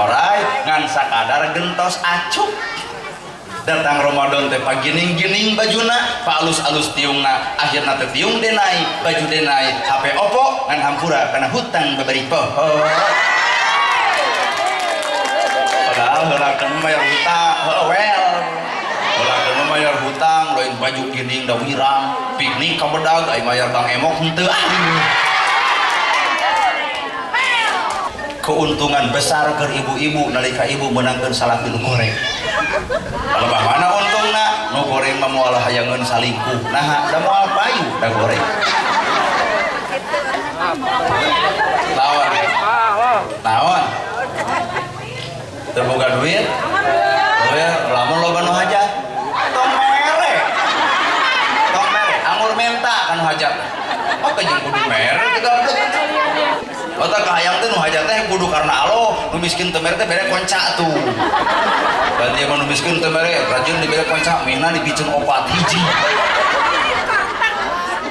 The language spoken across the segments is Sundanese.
orai ngan sakadar gentos acuk. Datang Ramadan teh pagining-gining bajuna, paalus-alus tiungna, akhirna teh tiung denai, baju denai, HP Oppo ngan hampura kana hutang babari poho. Padahal heula teh mayar hutang, heuh well. Heula teh mayar hutang, lain baju gining da wirang, piknik ka bedag ai mayar Bang Emok henteu ah. Keuntungan besar keur ibu-ibu nalika ibu meunangkeun salaki nu goreng. Lebah mana untungna? Nu goreng mah moal hayangeun salingkuh. Naha da moal payu da goreng. Lawan. Naon? Teu boga duit? Duit lamun loba nu hajat. Tong mere. Tong mere, anggur menta kanu hajat. Oh teh jeung kudu mere teh gablek. Otak kahayang teh nu hajat teh kudu karena Allah, nu miskin teu mere teh bere konca tuh. Berarti nu miskin teu mere, rajin dibere konca, mihna dipiceun opat hiji.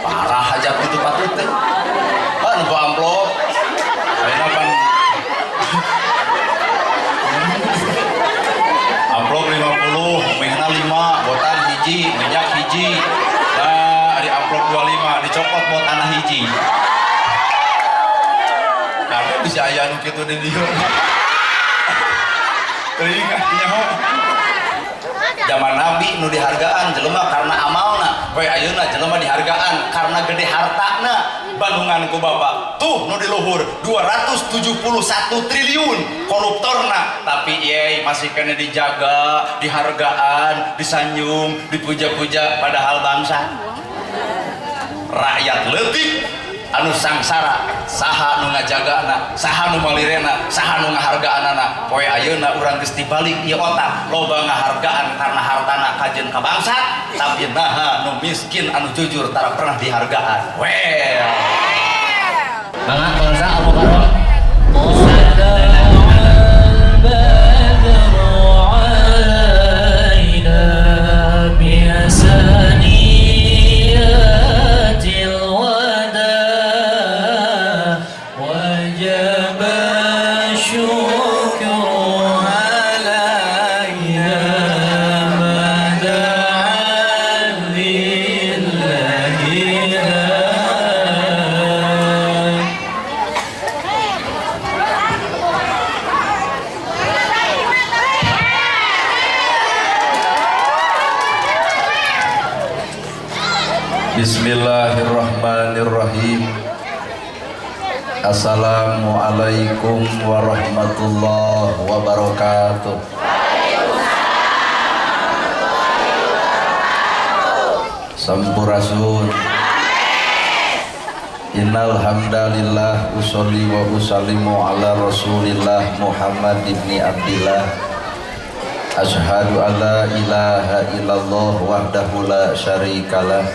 Parah hajat itu patut teh. Ah nu amplop. Ayeuna pan amplop 50, mihna 5, botan hiji, minyak hiji. Nah, di amplop 25 dicopot botanna hiji. Karena bisa aya nu kitu di dieu. Teuing nyaho. Zaman Nabi nu dihargaan jelema karena amalna, we ayeuna jelema dihargaan karena gede hartana. Bandungan ku bapak tuh nu di luhur 271 triliun koruptorna, tapi ye masih kena dijaga, dihargaan, disanjung, dipuja-puja, padahal bangsa rakyat leutik anu sangsara, saha nu ngajagana, saha nu malirena, saha nu ngahargaanana. Poe ayeuna urang geus dibalik ieu otak, loba ngahargaan karena hartana kajeun ka bangsa, tapi naha nu miskin anu jujur tara pernah dihargaan. Well. Mangga bangsa Abu Bakar. Bismillahirrahmanirrahim. Assalamualaikum warahmatullahi wabarakatuh. Sampurasun. Innal hamdalillah usolli wa usallimu ala Rasulillah Muhammad ibni Abdillah. Asyhadu alla ilaha illallah wahdahu la syarikalah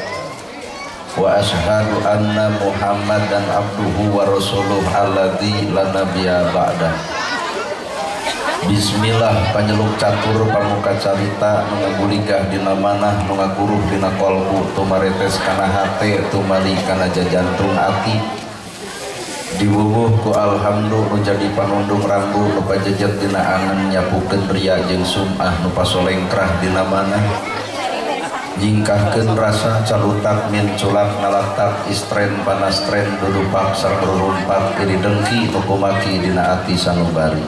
wa asyhadu anna Muhammadan abduhu wa rasuluh alladzi la nabiyya ba'dah. Bismillah panyeluk catur pamuka carita nu ngaguligah dina manah nu ngaguruh dina kolbu tumaretes kana hate tumali kana jajantung ati diwuwuh ku alhamdu nu jadi panundung rambu nu pajejet dina angen nyapukeun ria jeung sum'ah nu pasolengkrah dina manah jingkahkeun rasa calutak min culak nalaktak istren panastren dudupak sareng rurumpak iri dengki nu kumaki dina ati sanubari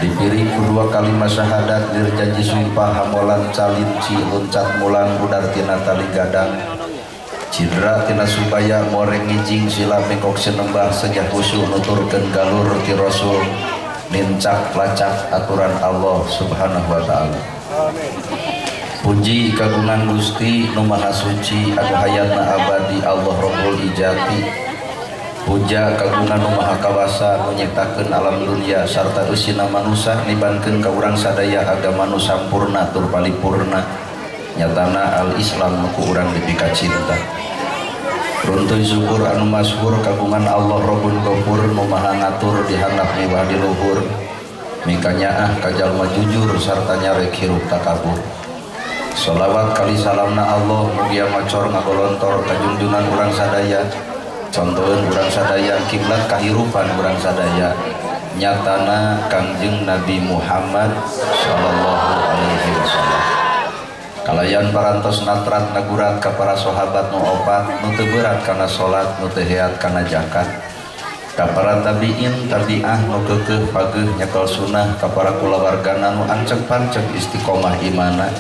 dipiri ku dua kalimat syahadat dirjanji sumpah hamolan calinci loncat mulang udar tina tali gadang cidra tina subaya moreng ngijing sila mekok sinembah sejah husu nuturkeun galur ti rasul nincak lacak aturan Allah subhanahu wa ta'ala. Puji kagungan Gusti nu Maha Suci anu hayatna abadi Allah Rabbul Ijati. Puja kagungan nu Maha Kawasa nu nyiptakeun alam dunia sarta eusina manusa nibankeun ka urang sadaya agama nu sampurna tur palipurna nyatana al-Islam nu ku urang dipika cinta. Runtuy syukur anu masyhur kagungan Allah Rabbul Ghafur nu Maha ngatur dihandap miwah di luhur mika nyaah ka jalma jujur sarta nyarek hirup takabur. Sholawat kali salamna Allah mugia macor ngagolontor kajunjungan urang sadaya contoheun urang sadaya kiblat kahirupan urang sadaya Nyatana Kangjeng Nabi Muhammad sallallahu alaihi wasallam. Kalayan parantos natrat nagurat ka para sahabat nu opat, nu teu berat kana salat, nu teu heat kana zakat, ka para tabiin tabiah nu keukeuh pageuh nyekel sunnah, ka para kulawargana nu anceg panceg istiqomah imana,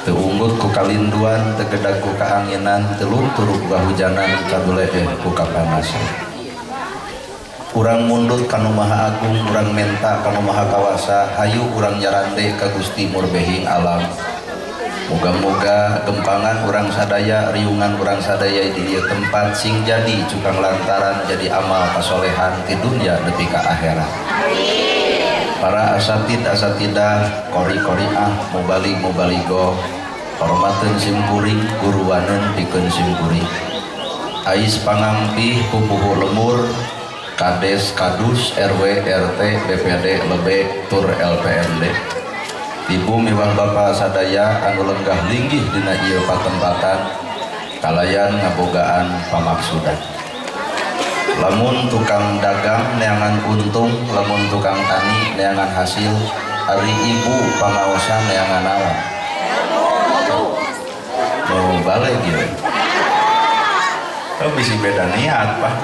teu unggut ku kalinduan, teu gedag ku kaanginan, teu luntur ku kahujanan, kaduleeh ku kapanasan. Urang mundut ka Nu Maha Agung, urang menta ka Nu Maha Kawasa, hayu urang nyarande ka Gusti Murbehing alam. Moga-moga gempangan urang sadaya, riungan urang sadaya di ieu tempat sing jadi cukang lantaran jadi amal kasolehan di dunia nepi ka akhirat. Para asatid asatidah, qori qoriah, mubalig mubaligoh, hormateun simkuring, guruaneun pikeun simkuring. Ais pangampih pupuhu lemur, kades kadus, RW RT BPD lebe tur LPMD. Ibu miwah bapa sadaya anu lenggah linggih dina ieu patempatan kalayan ngabogaan pamaksudan. Lamun tukang dagang neangan untung, lamun tukang tani neangan hasil, ari ibu pangaosan neangan naon? Oh, balik ieu. Oh, bisi beda niat, Pak.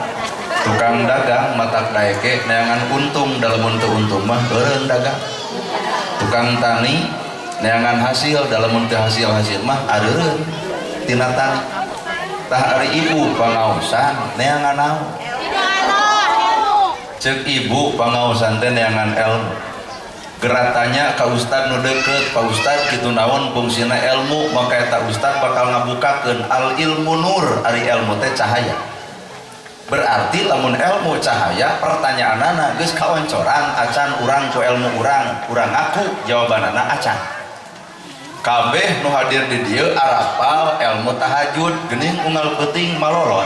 Tukang dagang matak daeke neangan untung, dalam teu untung mah eureun dagang. Tukang tani neangan hasil, dalam teu hasil-hasil mah areureun tina tani. Tah ari ibu pangaosan neangan naon? Ceuk ibu pangaosan teh neangan ilmu. Geratanya ka ustad nu deukeut, Pak Ustad kitu naon fungsina ilmu, maka eta ustad bakal ngabukakeun al ilmu nur, ari ilmu teh cahaya. Berarti lamun ilmu cahaya, pertanyaanana geus kaoncoran acan urang ku ilmu urang, urang ngaku jawabanana acan. Kabeh nu hadir di dieu arapal ilmu tahajud geuning unggal peuting malolon.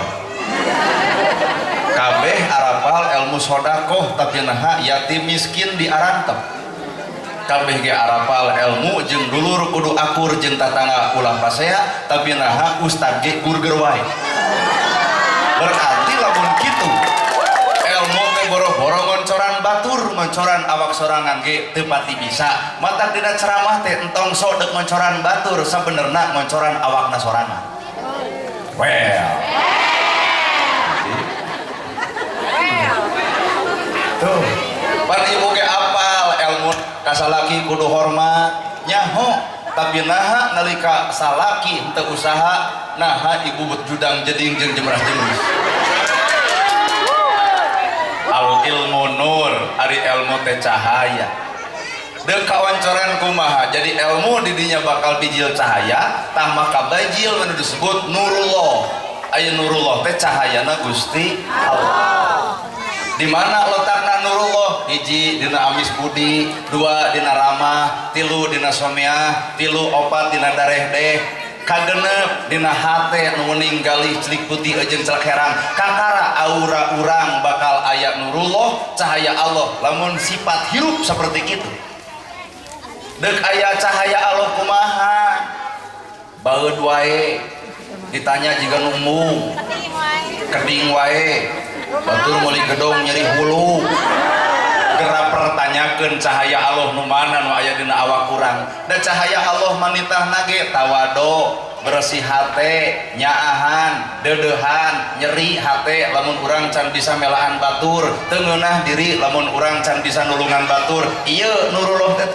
Kabeh arapal ilmu sodakoh tapi naha yatim miskin diarantep. Kabeh ge arapal ilmu jeung dulur kudu akur jeung tatangga ulah pasea tapi naha ustad ge gurger wae. Berarti lamun kitu ilmu teh boro-boro ngoncoran batur, ngoncoran awak sorangan ge teu pati bisa. Matak dina ceramah teh entong sok deuk ngoncoran batur, sabenerna ngoncoran awakna sorangan. Well. Tuh, pan ibu ge apal ilmu kasalaki kudu hormat, nyaho, tapi naha nalika salaki henteu usaha, naha ibu bet judang jeding jeung jemrah jemris. Al ilmu nur, ari ilmu teh cahaya. Deuk kawancoran kumaha? Jadi ilmu didinya bakal bijil cahaya, tah maka bajil anu disebut nurullah. Aya nurullah teh cahayana Gusti Allah. Di mana letakna nurullah? Hiji dina amis budi, dua dina ramah, tilu dina somiah, tilu opat dina darehdeh, kagenep dina hate nu wening galih celik putih jeung celak herang. Kakara aura urang bakal aya nurullah, cahaya Allah. Lamun sifat hirup seperti kitu. Deuk aya cahaya Allah kumaha? Baeud wae ditanya jiga nu embung, keding wae, batur meuli gedong nyeri hulu. Geura pertanyakeun cahaya Allah nu mana nu aya dina awak urang. Da cahaya Allah manitahna ge tawado, bersih hate, nyaahan, deudeuhan, nyeri hate lamun urang can bisa melaan batur, teu ngeunah diri lamun urang can bisa nulungan batur. Ieu nurullah teh.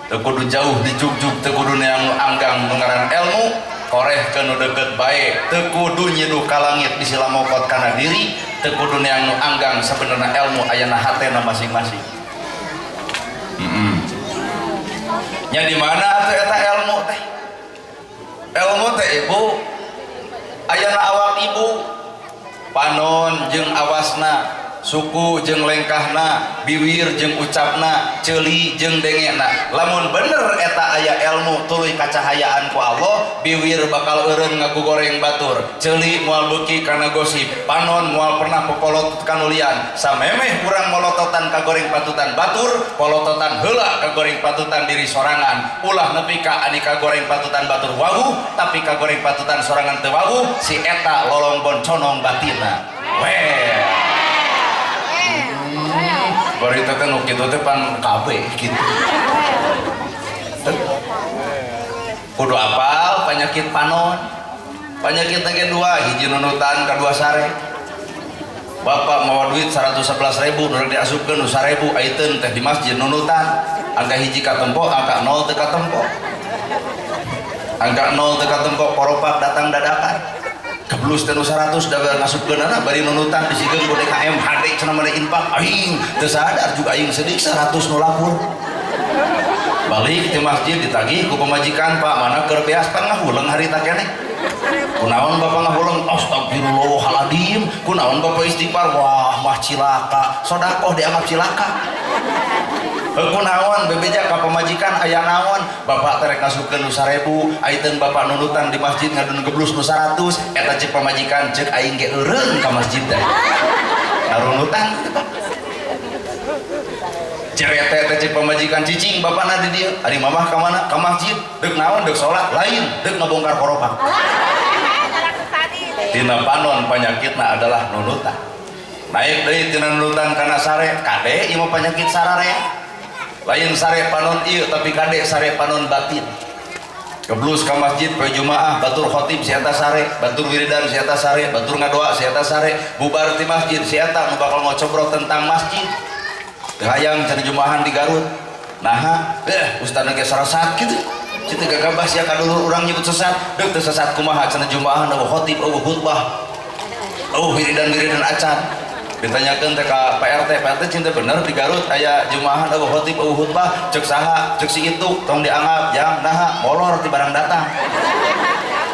Teu kudu jauh dijugjug, teu kudu neang nu anggang nu ngaran ilmu, koreh ke nu deukeut bae, teu kudu nyiduh ka langit bisi lamokot kana diri, teu kudu neang nu anggang sabenerna ilmu ayana hatena masing-masing. Nya di mana atuh eta ilmu teh? Ilmu teh ibu ayana awak ibu, panon jeung awasna, suku jeung lengkahna, biwir jeung ucapna, ceuli jeung dengena. Lamun bener eta aya ilmu tuluy kacahayaan ku Allah, biwir bakal eureun ngagugoreng batur, ceuli moal beuki kana gosip, panon moal pernah popolot kanulian. Samemeh urang molototan kagoreng patutan batur, polototan heula kagoreng patutan diri sorangan. Ulah nepi ka ani kagoreng patutan batur wawuh, tapi kagoreng patutan sorangan teu wawuh, si eta lolong bonconong batinna. Well. Barita teh nu kitu teh pan kabeh gitu. Kudu apal penyakit panon. Penyakit ge dua, hiji nunutan kadua sare. Bapak mawa duit 111.000 nu rek diasupkeun nu 1.000 aiteun teh di masjid nunutan. Angka hiji katempo, angka 0 teu katempo. Angka 0 teu katempo koropak datang dadakan. Geblus teh nu 100 da ngasupkeunana bari nunutan disikeun ku DKM hade cenah mah infak aing teu sadar juga aing sedih 100 nu lapur. Balik di masjid ditagih ku pamajikan, Pak mana keur beas pan ngahuleng harita keneh. Kunaon bapak ngahuleng? Astagfirullahaladzim. Kunaon bapak istighfar? Wah mah cilaka. Sodakoh dianggap cilaka. Kunaon bebeja ka pamajikan aya naon? Bapak terek ngasupkeun nu 1000, aiteun bapak nunutan di masjid ngadun geblus nu 100, eta cek pamajikan cek aing ge eureun ka masjid teh. Narunutan teh Pak. Cerete teh cek pamajikan cicing bapana di dieu. Ari mamah ka mana? Ka masjid. Deuk naon? Deuk salat? Lain, deuk ngabongkar koropak. Tina panon penyakitna adalah nunutan. Naik deui tina nunutan kana sare, kade ieu mah penyakit sararea. Lain sare panon ieu tapi kade sare panon batin. Geblus ka masjid poe Jumaah, batur khotib si eta sare, batur wiridan si eta sare, batur ngadoa si eta sare, bubar ti masjid si eta nu bakal ngocobrot tentang masjid. Teu hayang cenah Jumahan di Garut. Naha, ustadna ge sarasat kitu. Cita gagabah sia ka dulur urang nyebut sesat, deuk teu sesat kumaha cenah Jumahan eueuh khotib eueuh khutbah. Eueuh wiridan-wiridan acan. Ditanyakeun teh ka Pak RT, Pak RT cinta bener di Garut aya Jumahan eueuh khotib eueuh khutbah, ceuk saha? Ceuk si itu, tong dianggap jang naha molor ti barang datang.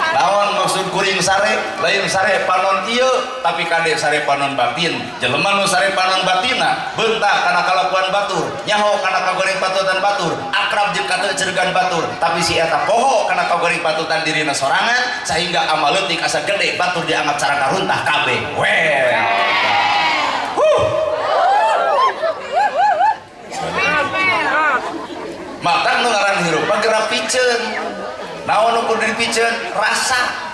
Naon maksud kuring sare? Lain sare panon ieu, tapi kade sare panon batin. Jelema nu sare panon batinna bentak kana kalakuan batur, nyaho kana kagoreng patutan batur, akrab jeung kateuceureugan batur, tapi si eta poho kana kagoreng patutan dirina sorangan sehingga amal leutik asa gede batur dianggap cara karuntah kabeh. Well. Huh. Mata nu ngaran hirup mah geura piceun. Naon nu kudu dipiceun? Rasa.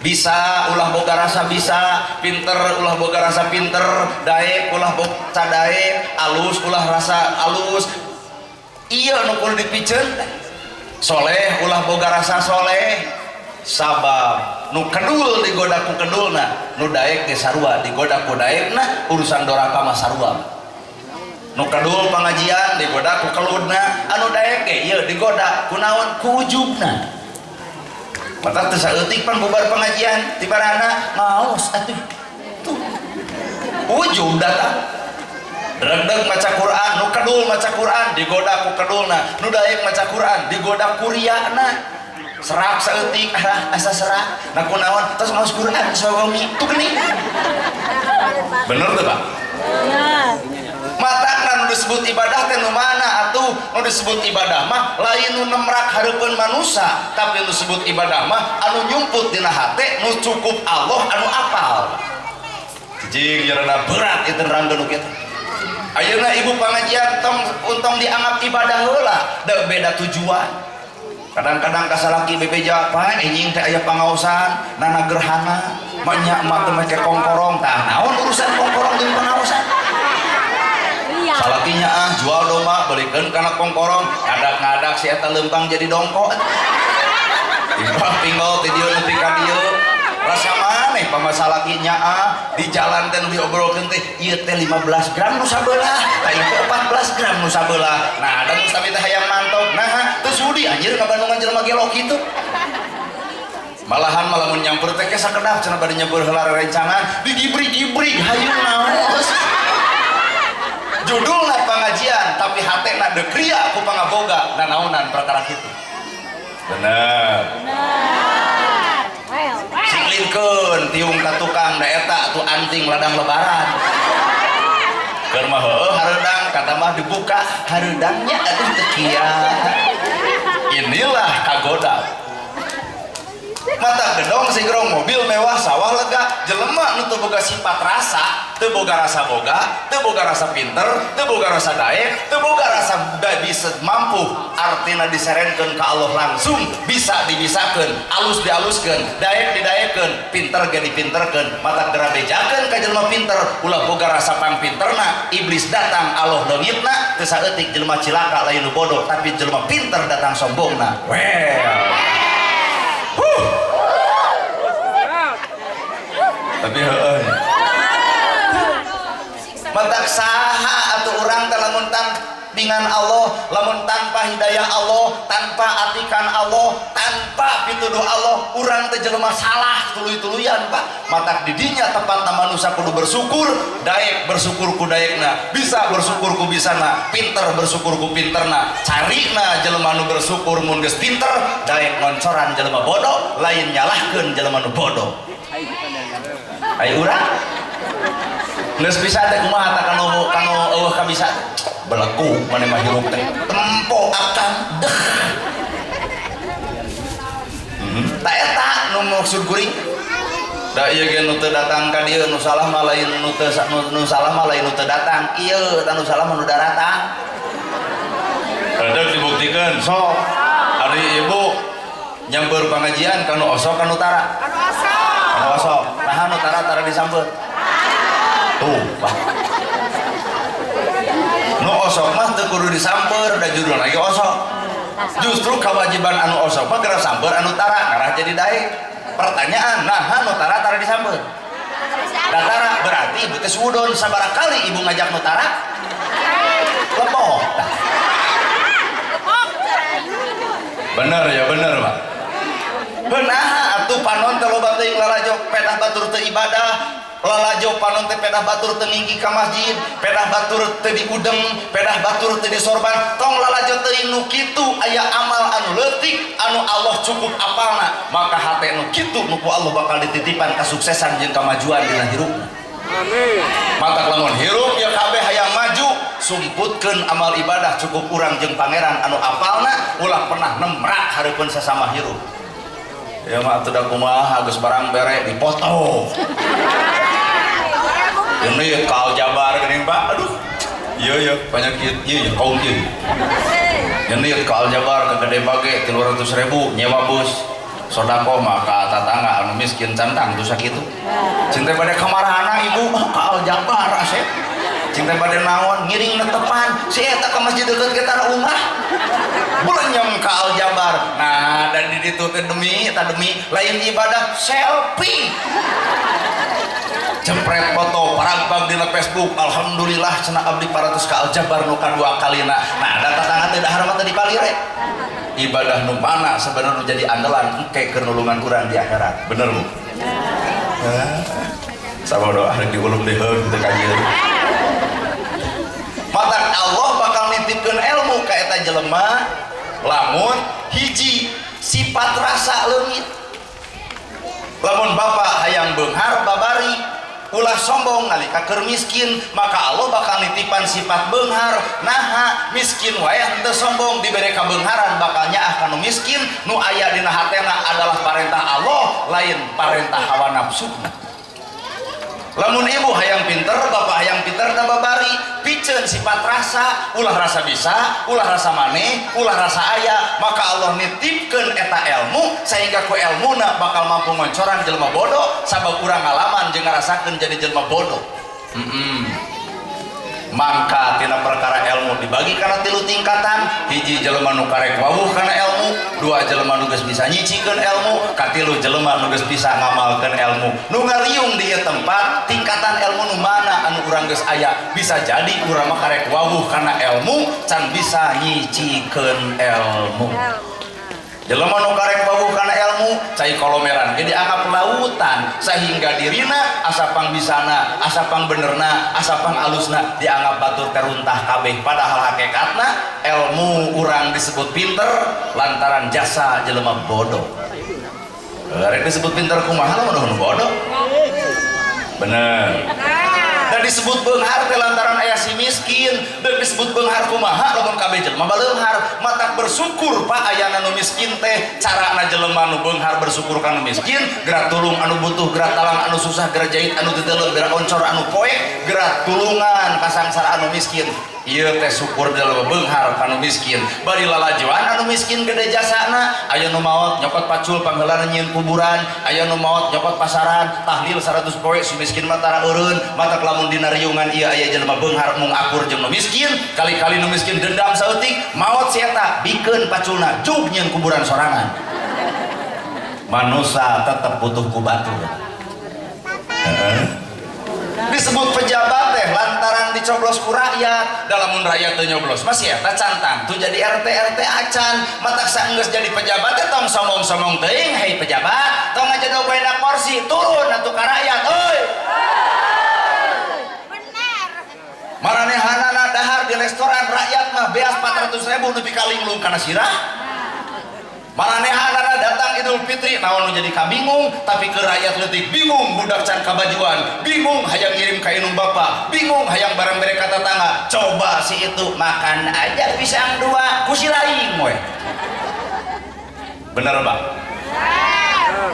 Bisa ulah boga rasa bisa, pinter ulah boga rasa pinter, daek ulah boga daek, alus ulah rasa alus. Iya nu kudu dipiceun. Soleh ulah boga rasa soleh. Sabab nu kedul digoda ku kedulna, nu daek ge sarua digoda ku daekna, urusan doraka mah sarua. Nu kedul pengajian digoda ku keludna, anu daek ge ieu digoda ku naon? Ku ujubna. Mata teu saeutik pan bubar pengajian tibarana ngaos atuh. Tuh. Ujub datang. Dregdeg maca Quran, nu kedul maca Quran digoda ku kedulna, nu daek maca Quran digoda ku riana. Serak saeutik, ah asa serak. Nah kunaon? Tos ngaos Quran sawengi. Tuh geuning. Bener teu, Pak? Matakna nu disebut ibadah teh nu mana atuh? Nu disebut ibadah mah lain nu nemrak hareupeun manusa, tapi nu disebut ibadah mah anu nyumput dina hate nu cukup Allah anu apal. Cicing jerana berat itu nerangkeun nu kitu. Ayeuna ibu pangajian tong untong dianggap ibadah heula, da beda tujuan. Kadang-kadang kasalaki bebeja, Pak, enjing teh aya pangaosan, nana gerhana, banyak mah teu make kongkorong. Tah naon urusan kongkorong jeung pangaosan? Salakinya ah jual domba belikeun kana kongkorong, ngadak-ngadak si eta leumpang jadi dongkok. Timbang tinggal ti dieu nepi ka dieu. Rasa maneh pamasalakinya ah di jalan teh nu diobrolkeun teh ieu teh 15 gram nu sabelah, tah ieu teh 14 gram nu sabelah. Nah, da geus teh hayang mantog. Nah, teu sudi anjir ka Bandungan jelema gelok kitu. Malahan malah mun nyamper teh ke sakedap cenah bade nyamper heula rerencangan, digibrig-gibrig hayu naos. Judulna pengajian tapi hatena deuk ria ku pangaboga nanaonan perkara kitu. Bener. Singlinkeun tiung ka tukang da eta tuh anting ladang lebaran. Keur mah heueuh hareudang kata mah dibuka hareudangnya atuh teu kieu. Inilah kagoda. Mata gedong sigrong, mobil mewah, sawah lega. Jelema nu teu boga sifat rasa, teu boga rasa boga, teu boga rasa pinter, teu boga rasa daek, teu boga rasa bisa mampu, artina diserenkeun ka Allah langsung bisa dibisakeun, alus dialuskeun, daek didaekeun, pinter ge dipinterkeun. Mata geura bejakeun ka jelema pinter, ulah boga rasa pangpinterna. Iblis datang, Allah leungitna. Teu saeutik jelema cilaka lain nu bodoh, tapi jelema pinter datang sombongna. Well. Huh. Tapi heueuh. Matak saha atuh urang teh lamun dengan Allah, lamun tanpa hidayah Allah, tanpa atikan Allah, tanpa pituduh Allah, urang teh jelema salah tuluy-tuluyan, Pak. Matak didinya tempatna manusia kudu bersyukur, daek bersyukur ku daekna, bisa bersyukur ku bisana, pinter bersyukur ku pinterna. Carina jelema nu bersyukur mun geus pinter, daek ngoncoran jelema bodoh, lain nyalahkeun jelema nu bodoh. Ayo, urang geus bisa teh kumaha tah kanu eueuh kabisa? Belagu maneh mah, hirup teh tempo akang deh. Tak eta nu maksud kuring da ieu ge. Nu teu datang ka dieu, nu salah mah lain nu teu nu salah mah lain nu teu datang ieu, tah nu salah mah nu daratang. Rada dibuktikan sok. Ari ibu nyamper pengajian kanu osok, kanu tara? Kanu osok. Nah, nu tara tara disamper tuh, Pak. Nu osok mah teu kudu disamper, da judul lagi osok. Justru kewajiban anu osok mah geura samper anu tara, ngarah jadi daek. Pertanyaan, nah, nu tara tara disamper da tara, berarti ibu teh suudon. Sabaraha kali ibu ngajak nu tara lepoh. Tah. Bener ya, bener, Pak. Benar atuh, panon teh loba teuing lalajo pedah batur teu ibadah, lalajo panon teh pedah batur teu ninggi ka masjid, pedah batur teu diudeng, pedah batur teu disorban. Tong lalajo teuing nu kitu. Aya amal anu leutik anu Allah cukup apalna, maka hate nu kitu nu ku Allah bakal dititipan kasuksesan jeung kamajuan dina hirupna. Amin. Matak lamun hirup ya kabeh hayang maju, sumputkeun amal ibadah cukup urang jeung pangeran anu apalna, ulah pernah nemrak hareupeun sasama hirup. Ya mah atuh da kumaha, geus barang bere dipoto. Ini ka Aljabar geuning, Pak. Aduh. Iya iya penyakit iya iya kaum ieu. Ini ka Aljabar ke Gede Bage 300 ribu nyewa bus. Sodako mah ka tatangga anu miskin cantang tuh sakitu. Cinta pada kamarana ibu ka Aljabar asep. Cinta pada naon ngiring netepan si eta ka masjid deukeut kita rumah. Bulenyem ka Aljabar. Nah, dan di ditu teh demi eta demi lain ibadah, selfie. Jempret foto paragbag di Facebook, "Alhamdulillah," cenah, "abdi parantos ka Aljabar nu kadua kalina." Nah, da tatangga teh dahar mah teh dipalire. Ibadah nu mana sebenarnya nu jadi andalan engke keur nulungan urang di akhirat? Bener, Bu? Sama doa rek diulum deheung teu kajian. Matak Allah bakal nitipkeun ilmu ka eta jelema lamun hiji, sifat rasa leungit. Lamun bapak hayang beunghar babari, ulah sombong nalika keur miskin, maka Allah bakal nitipan sifat beunghar. Naha miskin wae henteu sombong, dibere kabeungharan bakal nyaah kanu miskin. Nu aya dina hatena adalah parentah Allah, lain parentah hawa nafsuna. Lamun ibu hayang pinter, bapak hayang pinter, da babari piceun sifat rasa, ulah rasa bisa, ulah rasa maneh, ulah rasa aya, maka Allah nitipkeun eta ilmu sehingga ku ilmuna bakal mampu ngoncoran jelema bodoh, sabab urang ngalaman jeung ngarasakeun jadi jelema bodoh. Mangka tina perkara ilmu dibagi karena tilu tingkatan: hiji, jelema nu karek wawuh kana ilmu; dua, jelema nu geus bisa nyicikeun ilmu; katilu, jelema nu geus bisa ngamalkeun ilmu. Nu ngariung di ieu tempat, tingkatan ilmu nu mana anu urang geus aya? Bisa jadi urang mah karek wawuh kana ilmu, can bisa nyicikeun ilmu. Jelema nu karek wawuh kana ilmu, cai kolomeran ge dianggap lautan, sehingga dirina asa pang bisana, asa pang benerna, asa pang alusna, dianggap batur teruntah kabeh. Padahal hakikatna ilmu urang disebut pinter lantaran jasa jelema bodoh. Rek disebut pinter kumaha lamun nu bodoh? Bener. Da disebut beunghar teh lantaran aya si miskin. Dan disebut beunghar kumaha lamun kabeh jelema baleunghar? Matak bersyukur, Pak, ayana nu miskin teh. Carana jelema nu beunghar bersyukur ka nu miskin, geura tulung anu butuh, geura talang anu susah, geura jahit anu teu teuleum, geura oncor anu poek, geura tulungan kasangsara anu miskin. Ieu teh syukur jelema beunghar ka nu miskin. Bari lalajoan anu miskin gede jasana. Aya nu maot nyokot pacul pangheulana nyieun kuburan, aya nu maot nyokot pasaran tahlil 100 poe, si miskin mah tara eureun. Matak lamun dina riungan ieu aya jelema beunghar mung akur jeung nu miskin, kali-kali nu miskin dendam saeutik, maot si eta bikeun paculna jug nyieun kuburan sorangan. Manusia tetep butuh ku batur. Heeh. Disebut pejabat teh lantaran dicoblos ku rakyat. Dalam mun rakyat teu nyoblos masih eta can tangtu jadi RT RT acan. Matak saenggeus jadi pejabat teh tong sombong-sombong teuing. Hei pejabat, tong ngajedog bae kursi, turun atuh ka rakyat euy. Benar. Maranehanana dahar di restoran rakyat mah beas 400 ribu nepi ka linglung kana sirah. Maranehanana datang Idul Fitri, naon nu jadi kabingung, tapi ke rakyat leutik bingung, budak can kabajuan, bingung hayang ngirim ka indung bapa, bingung hayang barang mere ka tetangga. Coba si itu makan aja pisang dua ku si lain we. Bener, Pak?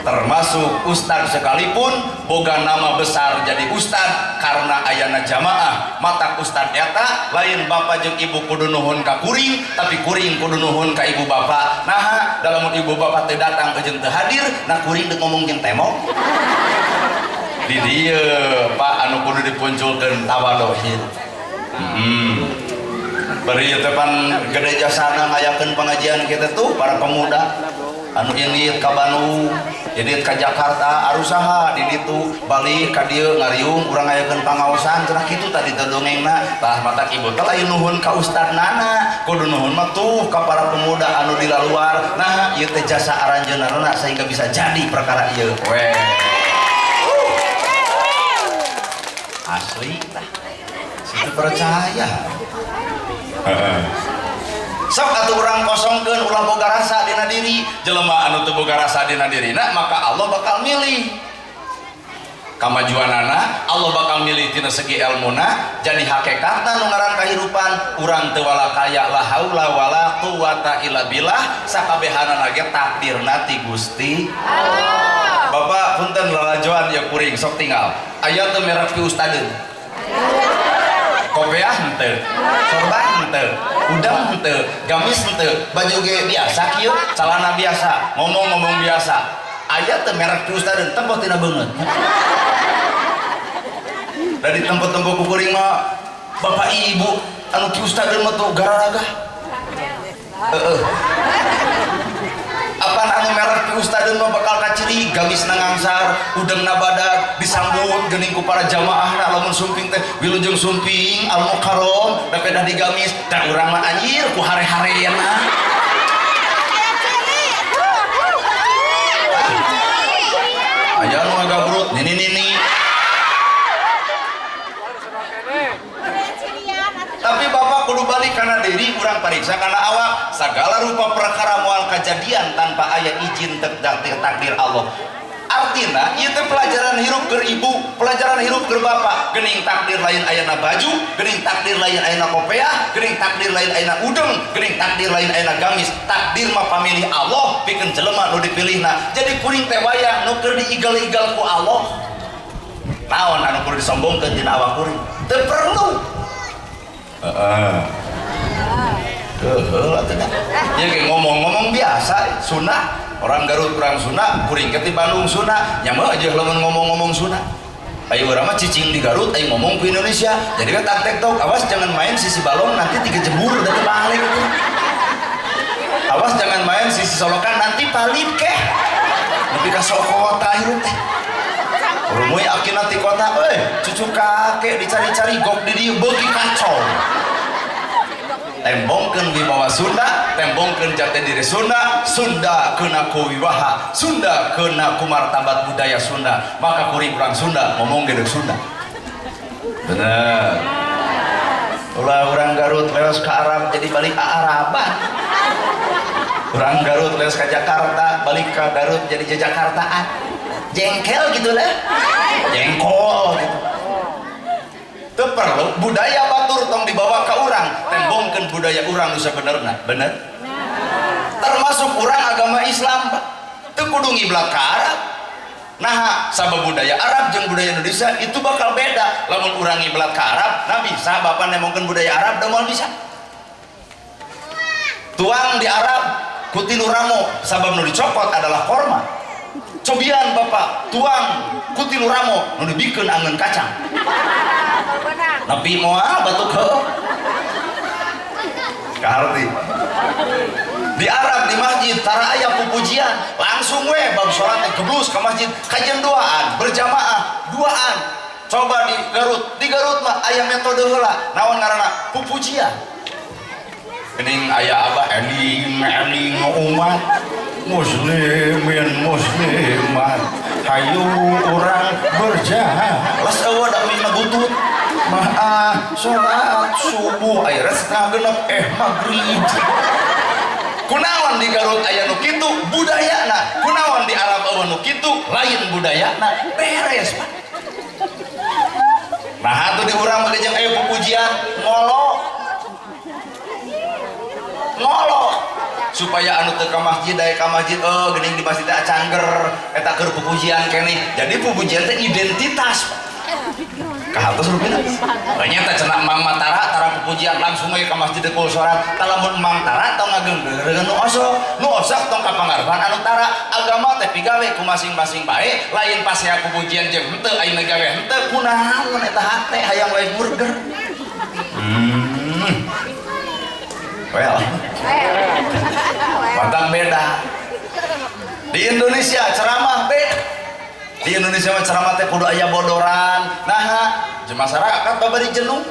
Termasuk ustad sekalipun boga nama besar jadi ustad karena ayana jamaah. Matak ustad eta lain bapak jeung ibu kudu nuhun ka kuring, tapi kuring kudu nuhun ka ibu bapak. Nah, dalam ibu bapak teu datang jeung teu hadir, nah kuring deuk ngomong jeung tembok di dieu, Pak, anu kudu dipunculkeun tawadohin. Bari ieu teh pan gede jasana ngayakeun pengajian kita tuh para pemuda anu indit ka Bandung, indit ka Jakarta, arusaha di ditu balik ka dieu ngariung urang ngayakeun pangaosan cenah kitu tadi teh dongengna. Tah, matak ibu teh lain nuhun ka ustad nana, kudu nuhun mah tuh ka para pemuda anu di luar. Nah, ieu teh jasa aranjeunna sehingga bisa jadi perkara ieu we. Asli tah situ percaya. Sok atuh urang kosongkeun, ulah boga rasa dina diri. Jelema anu teu boga rasa dina dirina, maka Allah bakal milih kamajuanana, Allah bakal milih tina segi elmuna. Jadi hakikatna nu ngaran kahirupan urang teu wala kaya, la haula wala quwata illa billah, sakabehanana ge takdirna ti Gusti Allah. Bapak, punten lalajoan ya kuring, sok tinggal aya teu merek pi ustadeun? Kopeah henteu, sorban henteu, udang henteu, gamis henteu, baju ge biasa kieu, celana biasa, ngomong-ngomong biasa. Aya teu merek pi ustadeun? Tempo tina beungeut. Dari tempo-tempo ku kuring mah bapak ibu anu ki ustadeun mah tuh gararaga. Heeh. Apan anu merek pi ustadeun mah bakal kaciri, gamis ngangsar, udeng badag, disambut geuning ku para jamaah. Lamun sumping teh wilujeng sumping Al Mukarrom, da pedah di gamis. Da urang mah anjir ku hare-hareana. Kayak ciri. Aya nu ngagabrut nini nini. Tapi bapak kudu balik karena diri urang, pariksa karena awak. Segala rupa perkara moal kejadian tanpa aya izin takdir takdir Allah. Artinya ieu teh pelajaran hirup keur ibu, pelajaran hirup keur bapak. Geuning takdir lain ayana baju, geuning takdir lain ayana kopeah, geuning takdir lain ayana udeng, geuning takdir lain ayana gamis. Takdir mah pamilih Allah pikeun jelema nu dipilihna. Jadi kuring teh wayah nu keur diigal-igal ku Allah, naon anu kudu disombongkeun dina awak kuring? Teu perlu. Heeh. Heeh atuh da. Ya kayak ngomong-ngomong biasa, Sunda, orang Garut kurang Sunda, kuring ke ti Bandung Sunda, nya mah aja lamun ngomong-ngomong Sunda. Ayo urang mah cicing di Garut, ayo ngomong ke Indonesia. Jadi kan tak tok, awas jangan main sisi balong nanti tiga jebur udah terbalik itu. Awas jangan main sisi solokan nanti palit keh. Nepi ka sok kota hirup teh. Rumuy akina ti kota, euy, cucu kakek dicari-cari gok di dieu beuki kacau. Tembongkeun wibawa Sunda, tembongkeun jati diri Sunda, Sunda kena ku wiwaha, Sunda kena ku martabat budaya Sunda. Maka kuring urang Sunda ngomong gede Sunda. Bener. Ulah orang Garut leos ke Arab jadi balik ke Araban. Orang Garut leos ke Jakarta, balik ke Garut jadi Jakartaan. Jengkel gitu lah. Jengkol gitu. Teu perlu budaya batur tong dibawa ke urang, tembongkeun budaya urang nu sabenerna. Bener? Termasuk urang agama Islam, Pak. Teu kudu ngiblat ka Arab. Nah, sabab budaya Arab jeung budaya Indonesia itu bakal beda. Lamun urang ngiblat ka Arab, nah bisa bapak nembongkeun budaya Arab, da moal bisa. Tuang di Arab ku tilu ramo, sabab nu dicokot adalah korma. Cobian bapak tuang ku tilu ramo, nu dibikeun angeun kacang. Tapi moal batuk heuh. Kaharti. Di Arab di masjid tara aya pupujian, langsung we bab salat teh geblus ke masjid, kajian duaan berjamaah duaan. Coba di Garut, di Garut mah aya metode heula, naon ngaranna? Pupujian. Geuning aya abah eling eling umat muslimin muslimat, hayu urang berjalan, las eueuh da mimna butut maah salat subuh aya setengah genep maghrib. Kunaon di Garut aya nu kitu budayana, kunaon di Arab eueuh nu kitu lain budayana, beres Pak. Nah atuh di urang mah jeung aya pupujian ngolo ngolo supaya anu teu ka masjid daek ka masjid, oh geuning di masjid teh acangger eta keur pupujian keneh. Jadi pupujian teh identitas Pak. Kahartos rupina banyak teh cenah Mang Matara tara pupujian langsung we ka masjid kul salat. Talamun Mang Tara tong ngagenggeureuh nu osok, nu osok tong kapangaruhan anu tara. Agama teh pigawe ku masing-masing bae, lain pasea pupujian jeung henteu ayeuna gawe henteu kunaon eta hate hayang we burger. Well, pantang beda. Di Indonesia ceramah beda. Di Indonesia mah ceramah teh kudu aya bodoran. Nah, masyarakat babari jenuh.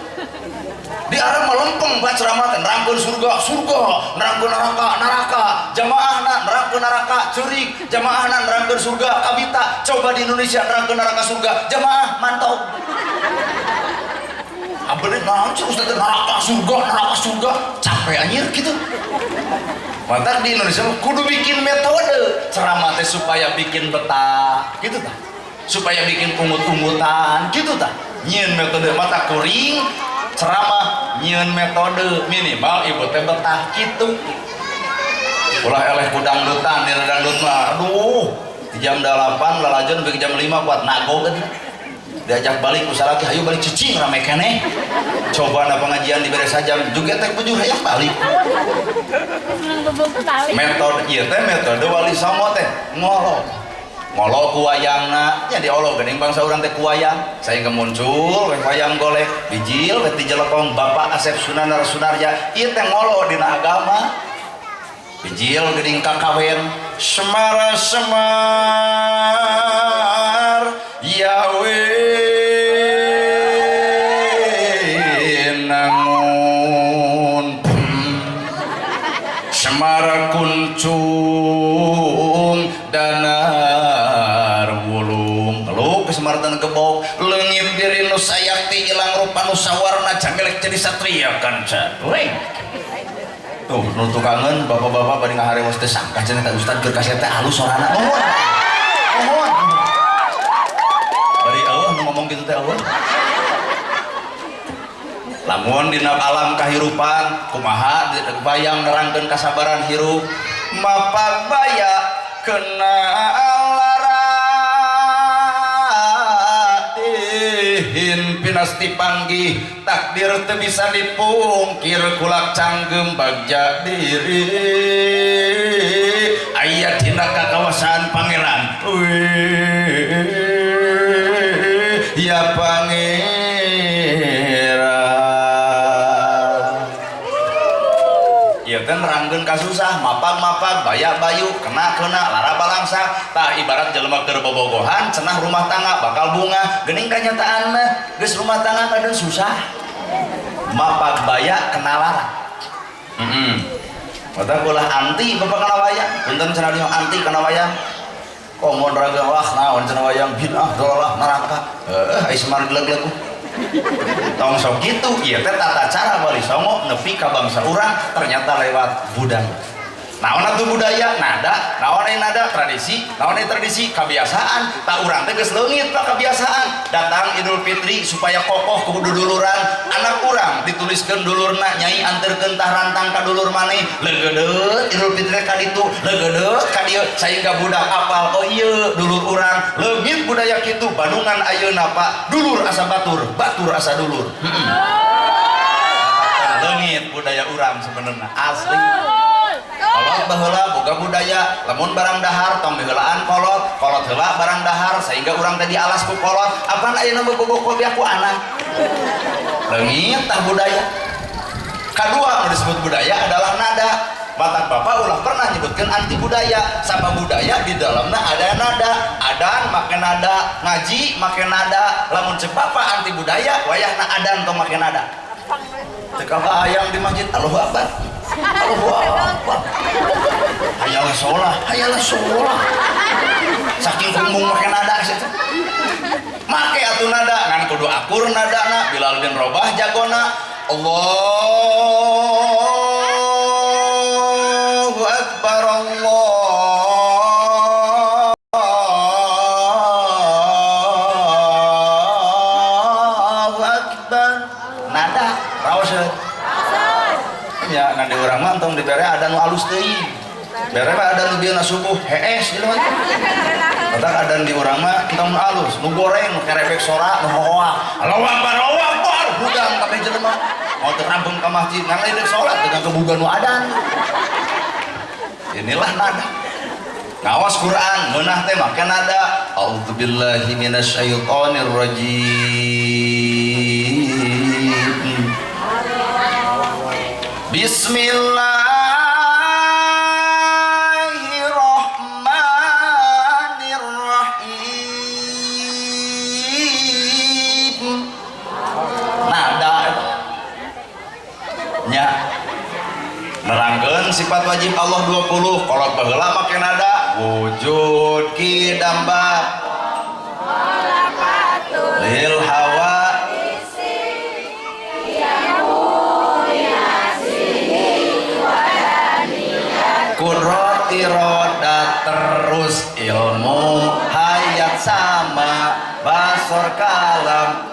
Di Arab mah lempeng bae ceramah teh, nerangkeun surga, surga, nerangkeun neraka, neraka, jamaahna nerangkeun neraka, ceurik, jamaahna nerangkeun surga, kabita. Coba di Indonesia nerangkeun neraka surga, jamaah mantau. Abeuh naon sih ustaz neraka surga, capek anjir gitu. Mantak di Indonesia kudu bikin metode ceramah teh supaya bikin betah gitu tah, supaya bikin pungut-pungutan gitu tah. Nyieun metode mata kuring ceramah nyieun metode minimal ibu teh betah gitu. Ulah eleh ku dangdutan, di dangdut mah aduh di jam 8 lalajon sampai jam 5 kuat nago gitu. Diajak balik ku salaki, hayu balik cicing rame keneh. Coba na pengajian dibere sajam juga teh bujur hayang balik. Metode ieu teh metode Wali Songo teh ngolo. Ngolo ku wayangna, nya diolo geuning bangsa urang teh ku wayang. Saengga muncul we wayang golek, bijil we ti jelekong Bapak Asep Sunanar Sunarya, ieu teh ngolo dina agama. Bijil geuning kakawen Semar Semar Yawe nangun Semar kuncung danar wulung lu kesemartan gebok leungit diri nu sayakti ilang rupa nu sawarna jangelek jadi satria kanca. Weh. Tuh nu tukangeun bapak-bapak bari ngaharewos teh sangka cenah eta ustad keur kasep teh halus sorana. Nuhun. Nuhun. Bari eueuh nu ngomong kitu teh eueuh. Lamun dina alam kahirupan kumaha bayang nerangkeun kasabaran hirup mapag baya kena laratin pinasti panggih takdir teu bisa dipungkir kulak canggem bagja diri aya dina kakawasan pangeran ya pangeran. Ieu teh nerangkeun kasusah mapag-mapag baya-bayu kena-kena lara balangsa tah ibarat jelema keur bobogohan cenah rumah tangga bakal bunga geuning kanyataan mah geus rumah tangga kadang susah mapag baya kena lara. Mata ulah anti bapak kana wayang punten cenah dieu anti kana wayang komo raga wah naon cenah wayang bid'ah dolalah neraka heuh ai semar geleg-geleg tong sok kitu ieu teh tata cara Wali Songo nepi ka bangsa urang ternyata lewat budaya. Naon atuh budaya? Nada. Naon aya nada? Tradisi. Naon aya tradisi? Kebiasaan. Tak urang teh geus leungit Pak kebiasaan. Datang Idul Fitri supaya kokoh kudu duluran. Anak urang dituliskeun dulurna, nyai anterkeun tah rantang ka dulur maneh. Leugeudeut Idul Fitri ka ditu, leugeudeut ka dieu sehingga budak apal, oh iya dulur urang. Leungit budaya kitu. Bandungan ayeuna Pak, dulur asa batur, batur asa dulur. Heeh. Leungit budaya urang sebenarnya asli. Kolot baheula boga budaya, lamun barang dahar tong miheulaan kolot, kolot heula barang dahar sehingga urang tadi alas ku kolot. Apan ayeuna bogoh kopiah ku anak. Leungit tah budaya. Kedua nu disebut budaya adalah nada. Batak bapak ulah pernah nyebutkan anti budaya. Sama budaya di dalamnya ada nada, adan make nada, ngaji make nada. Lamun cek bapak anti budaya, wayahna adan tong make nada. Teu kabayang di masjid Allahu Akbar. Allahu Akbar. Hayalah sholat, hayalah sholat. Saking kumbung make nada situ. Make atuh nada, ngan kudu akur nadana. Bilal bin Rabah jagona. Allahu Akbar, Allahu Akbar. Nada raoseun. Ya, nah di urang mah entong dibere ada nu alus teuing. Bere mah ada nu bieu subuh hees jelema teh. Matak adan di urang mah entong nu alus, nu goreng, nu kerebek sora, nu hohoa. Allahu Akbar, Allahu Akbar, hudang kabeh jelema. Mau teu rampung ka masjid, ngan lain salat dengan kebugan nu adan. Inilah nada. Ngawas Quran, meunah teh make nada. A'udzubillahi minasyaitonir rajim. Bismillahirrahmanirrahim. Nada nya nerangkeun sifat wajib Allah 20, kolot baheula make nada wujud kidamba lil hawa kudrot iroda terus ilmu hayat sama basor kalam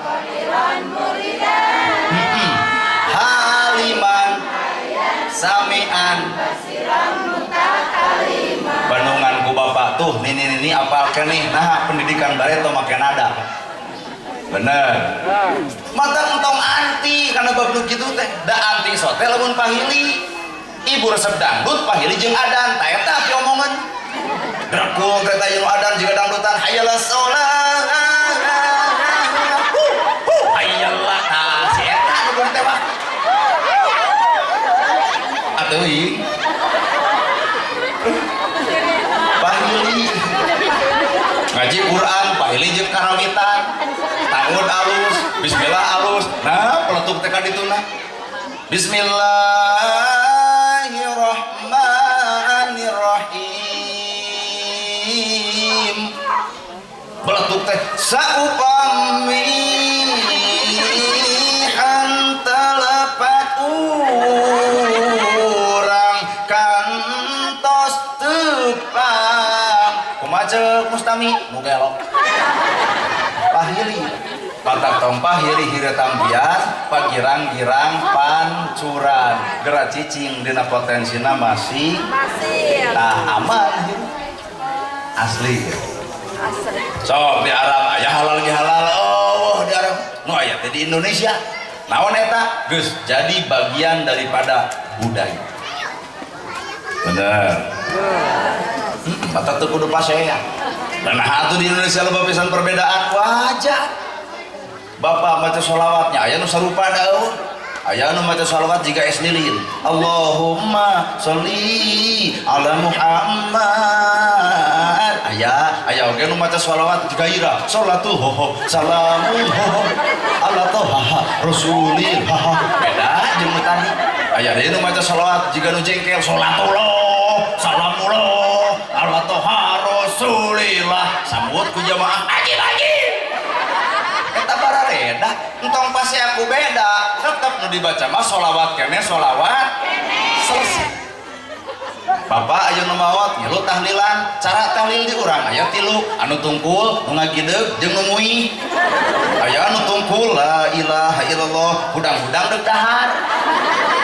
haliman samian bandungan ku bapak tuh nini nini apal keneh. Nah pendidikan bareto make nada bener mata entong anti karena bab nu kitu teh da anti sote lamun pahili ibu resep dangdut pahili jeung adan ta eta ki omongan drekul teh ta jeung adan jiga dangdutan hayalah sholat hayalah tah si eta nu bener teh mah atuh ih pahili ngaji Quran pahili jeung karawitan tangun alus bismillah alus nah peletuk teh ka dituna Bismillahirrahmanirrahim beletuk teh saupami hantelepat urang kantos tepang kumaha ceuk mustami nu gelok pahili patak tong pahili hire tampian pagirang-girang pancuran gerak cicing dina potensina masih tah aman asli sok di Arab aya halal ge halal oh di Arab nu aya teh di Indonesia naon eta geus jadi bagian daripada budaya bener mata teu kudu pasea nah atuh di Indonesia loba pisan perbedaan wajar bapak maca sholawatnya aya nu sarupa da eueuh aya nu maca sholawat jiga es lilin Allahumma sholli ala Muhammad aya aya oge nu maca sholawat jiga ira sholatu ho salamun ho ala toha rasulillah beda jeung nu tadi aya deui nu maca sholawat jiga nu jengkel sholatullah salamullah ala toha rasulillah sambut ku jamaah ajib ajib eta barareda entong pasti aku beda tetep nu dibaca mah sholawat kene sholawat kene selesai. Bapak aya nu maot ngilu tahlilan. Cara tahlil di urang aya tilu, anu tungkul, nu ngagideug jeung nu muih. Aya anu tungkul la ilaha illallah, hudang-hudang deuk dahar.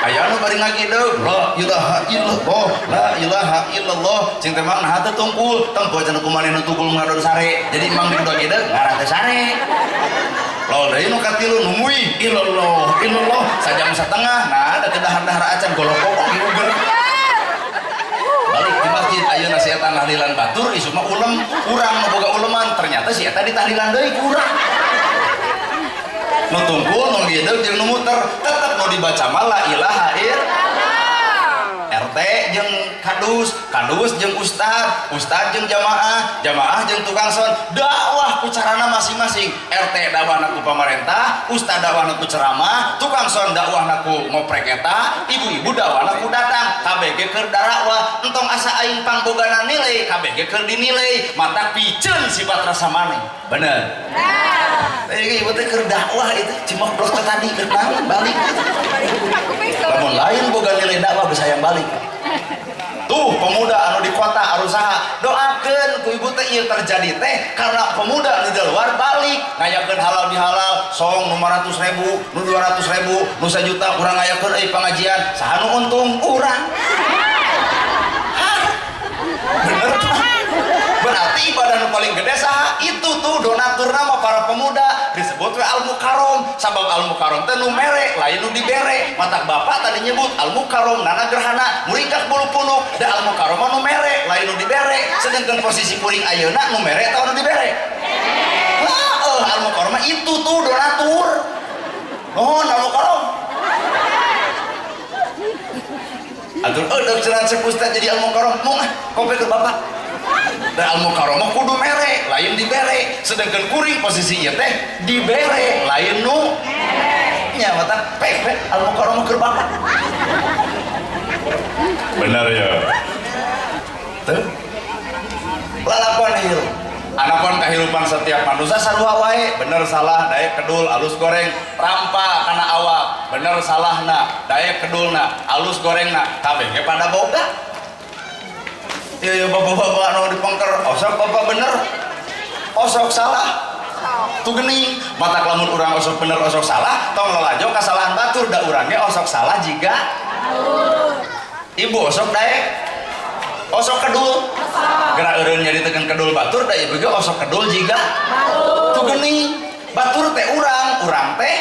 Aya anu bari ngagideug la ilaha illallah, la ilaha illallah. Cing teh mang naha teu tungkul, tempo cenah kumaneh nu tungkul ngadon sare. Jadi mang digedag ngarah teh sare. Lol deui nu katilu nu muih illallah illallah sajam setengah, nah da teu dahar-dahar acan golokok uger. Balik di masjid ayeuna si eta ngahlilan batur isu mah ulem, urang nu boga uleman ternyata si eta ditahlilan deui ku urang. Nu tungkul nu gideug jeung nu muter tetep nu dibaca mah la ilaha illallah. RT jeung kadus, kadus jeung ustad, ustad jeung jamaah, jamaah jeung tukang son, dakwah ku carana masing-masing. RT dakwahna ku pamarentah, ustad dakwahna ku ceramah, tukang son dakwahna ku ngoprek eta, ibu-ibu dakwahna ku datang. KBG keur dakwah, entong asa aing pangbogana nilai, KBG keur dinilai, mata piceun sifat rasa maneh. Bener. Nah, ibu teh keur dakwah itu cimok blok teh tadi keur naon balik. Lamun lain boga nilai dakwah geus hayang balik. Tuh pemuda anu di kota arusaha doakeun ku ibu teh ieu terjadi teh karena pemuda anu di luar balik ngayakeun halal bihalal song nu 500.000 nu 200.000 nu 1 juta urang ngayakeun euy pengajian saha nu untung urang. Hah? Bener tuh. Berarti ibadah nu paling gede saha? Itu tuh donatur nama para pemuda disebut we al mukarrom. Sabab al mukarrom teh nu mere lain nu dibere. Matak bapak tadi nyebut al mukarrom nana gerhana muringkak bulu punuk da al mukarrom mah nu mere lain nu dibere. Sedangkan posisi kuring ayeuna nu mere atau nu dibere? Heeh, al mukarrom mah itu tuh donatur. Nuhun al mukarrom. Atur eueuh cenah cek ustaz jadi al mukarrom mung ah kope ke bapak. Dan al mukarramah kudu mere lain dibere, sedangkan kuring posisi ieu teh dibere lain nu nya mata pek pek al mukarramah keur bapak. Bener ya. Tuh lalakon hirup anakon kehidupan setiap manusia sarua wae, bener salah daek kedul alus goreng rampa kana awak, bener salahna daek kedulna alus gorengna kabeh ge pada boga. Iya, iya, bapak-bapak anu dipengker, osok bapak bener, osok salah, tuh gening. Mata lamun urang osok bener, osok salah, tong lalajo kesalahan batur, da urangnya osok salah jiga. Ibu osok daek, osok kedul, gerak eureun jadi tekan kedul batur, da ibu ge osok kedul jiga. Tuh gening, batur teh urang, urang teh.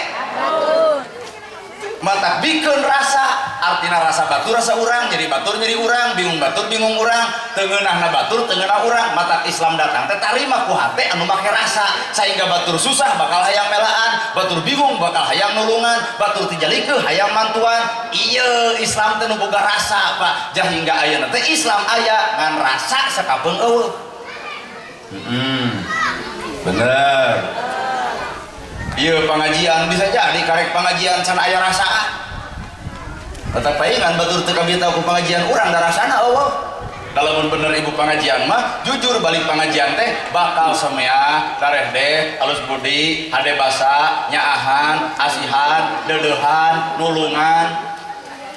Mata bikeun rasa, artina rasa batur rasa urang, jadi batur jadi urang, bingung batur bingung urang, tengenahna batur tengenah urang. Mata Islam datang teh tarima ku hate anu make rasa, sehingga batur susah bakal hayang melaan, batur bingung bakal hayang nulungan, batur tijalikeun hayang mantuan. Ieu Islam teh nu boga rasa Pak, jah hingga ayeuna teh Islam aya ngan rasa sakapeung eueuh. Bener. Iya pengajian bisa jadi karek pengajian can aya rasaan. Tetep paingan batur teu kabita ku pengajian urang da rasana eueuh. Lamun bener ibu pengajian mah jujur balik pengajian teh bakal semeah, darehdeh, alus budi, hade basa, nyaahan, asihan, deudeuhan, nulungan,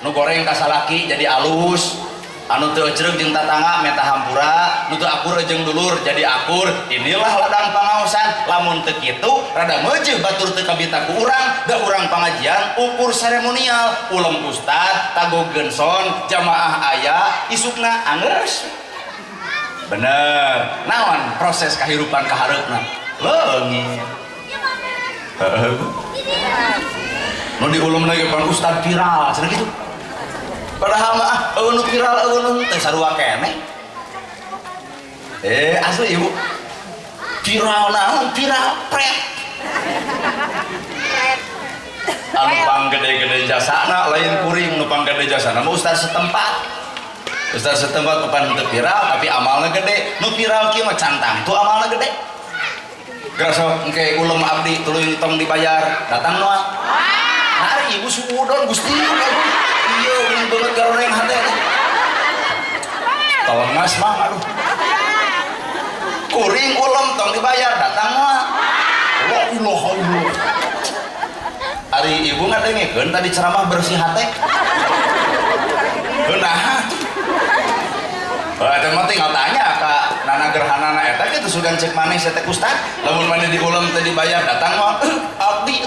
nu goreng ka salaki jadi alus, anu teu ecreug jeung tatangga menta hampura, nu teu akur jeung dulur jadi akur. Inilah ladang pangaosan. Lamun teu kitu rada meujeuh batur teu kabita ku urang, da urang pangajian ukur seremonial, ulem ustad, tagogeun son, jamaah aya, isukna anggeus. Bener. Naon proses kahirupan kahareupna? Leungit. Heeh. Nu diulem lagi pan ustad viral, cenah kitu. Padahal mah eueuh nu viral eueuh nu teh sarua keneh. Asli ibu. Viral naon? Viral pret. Anu panggede-gede jasana lain kuring, nu panggede jasana mah ustaz setempat. Ustaz setempat papan teu viral tapi amalna gede. Nu viral kieu mah cantang tuh amalna gede. Geura sok engke ulem abdi tuluy tong dibayar, datang moal. Hari ibu suudon Gusti. Iya, geuning banget garoreng hate teh. Telengas mah aduh. Kuring ulem tong dibayar, datang moal. La ilaha illallah. Ari ibu ngadengekeun tadi ceramah bersih hate. Heunaha tuh. Eta mah tinggal tanya ka nana gerhana eta kitu sugan cek maneh teh ustad, lamun maneh diulem teh dibayar datang mah abdi.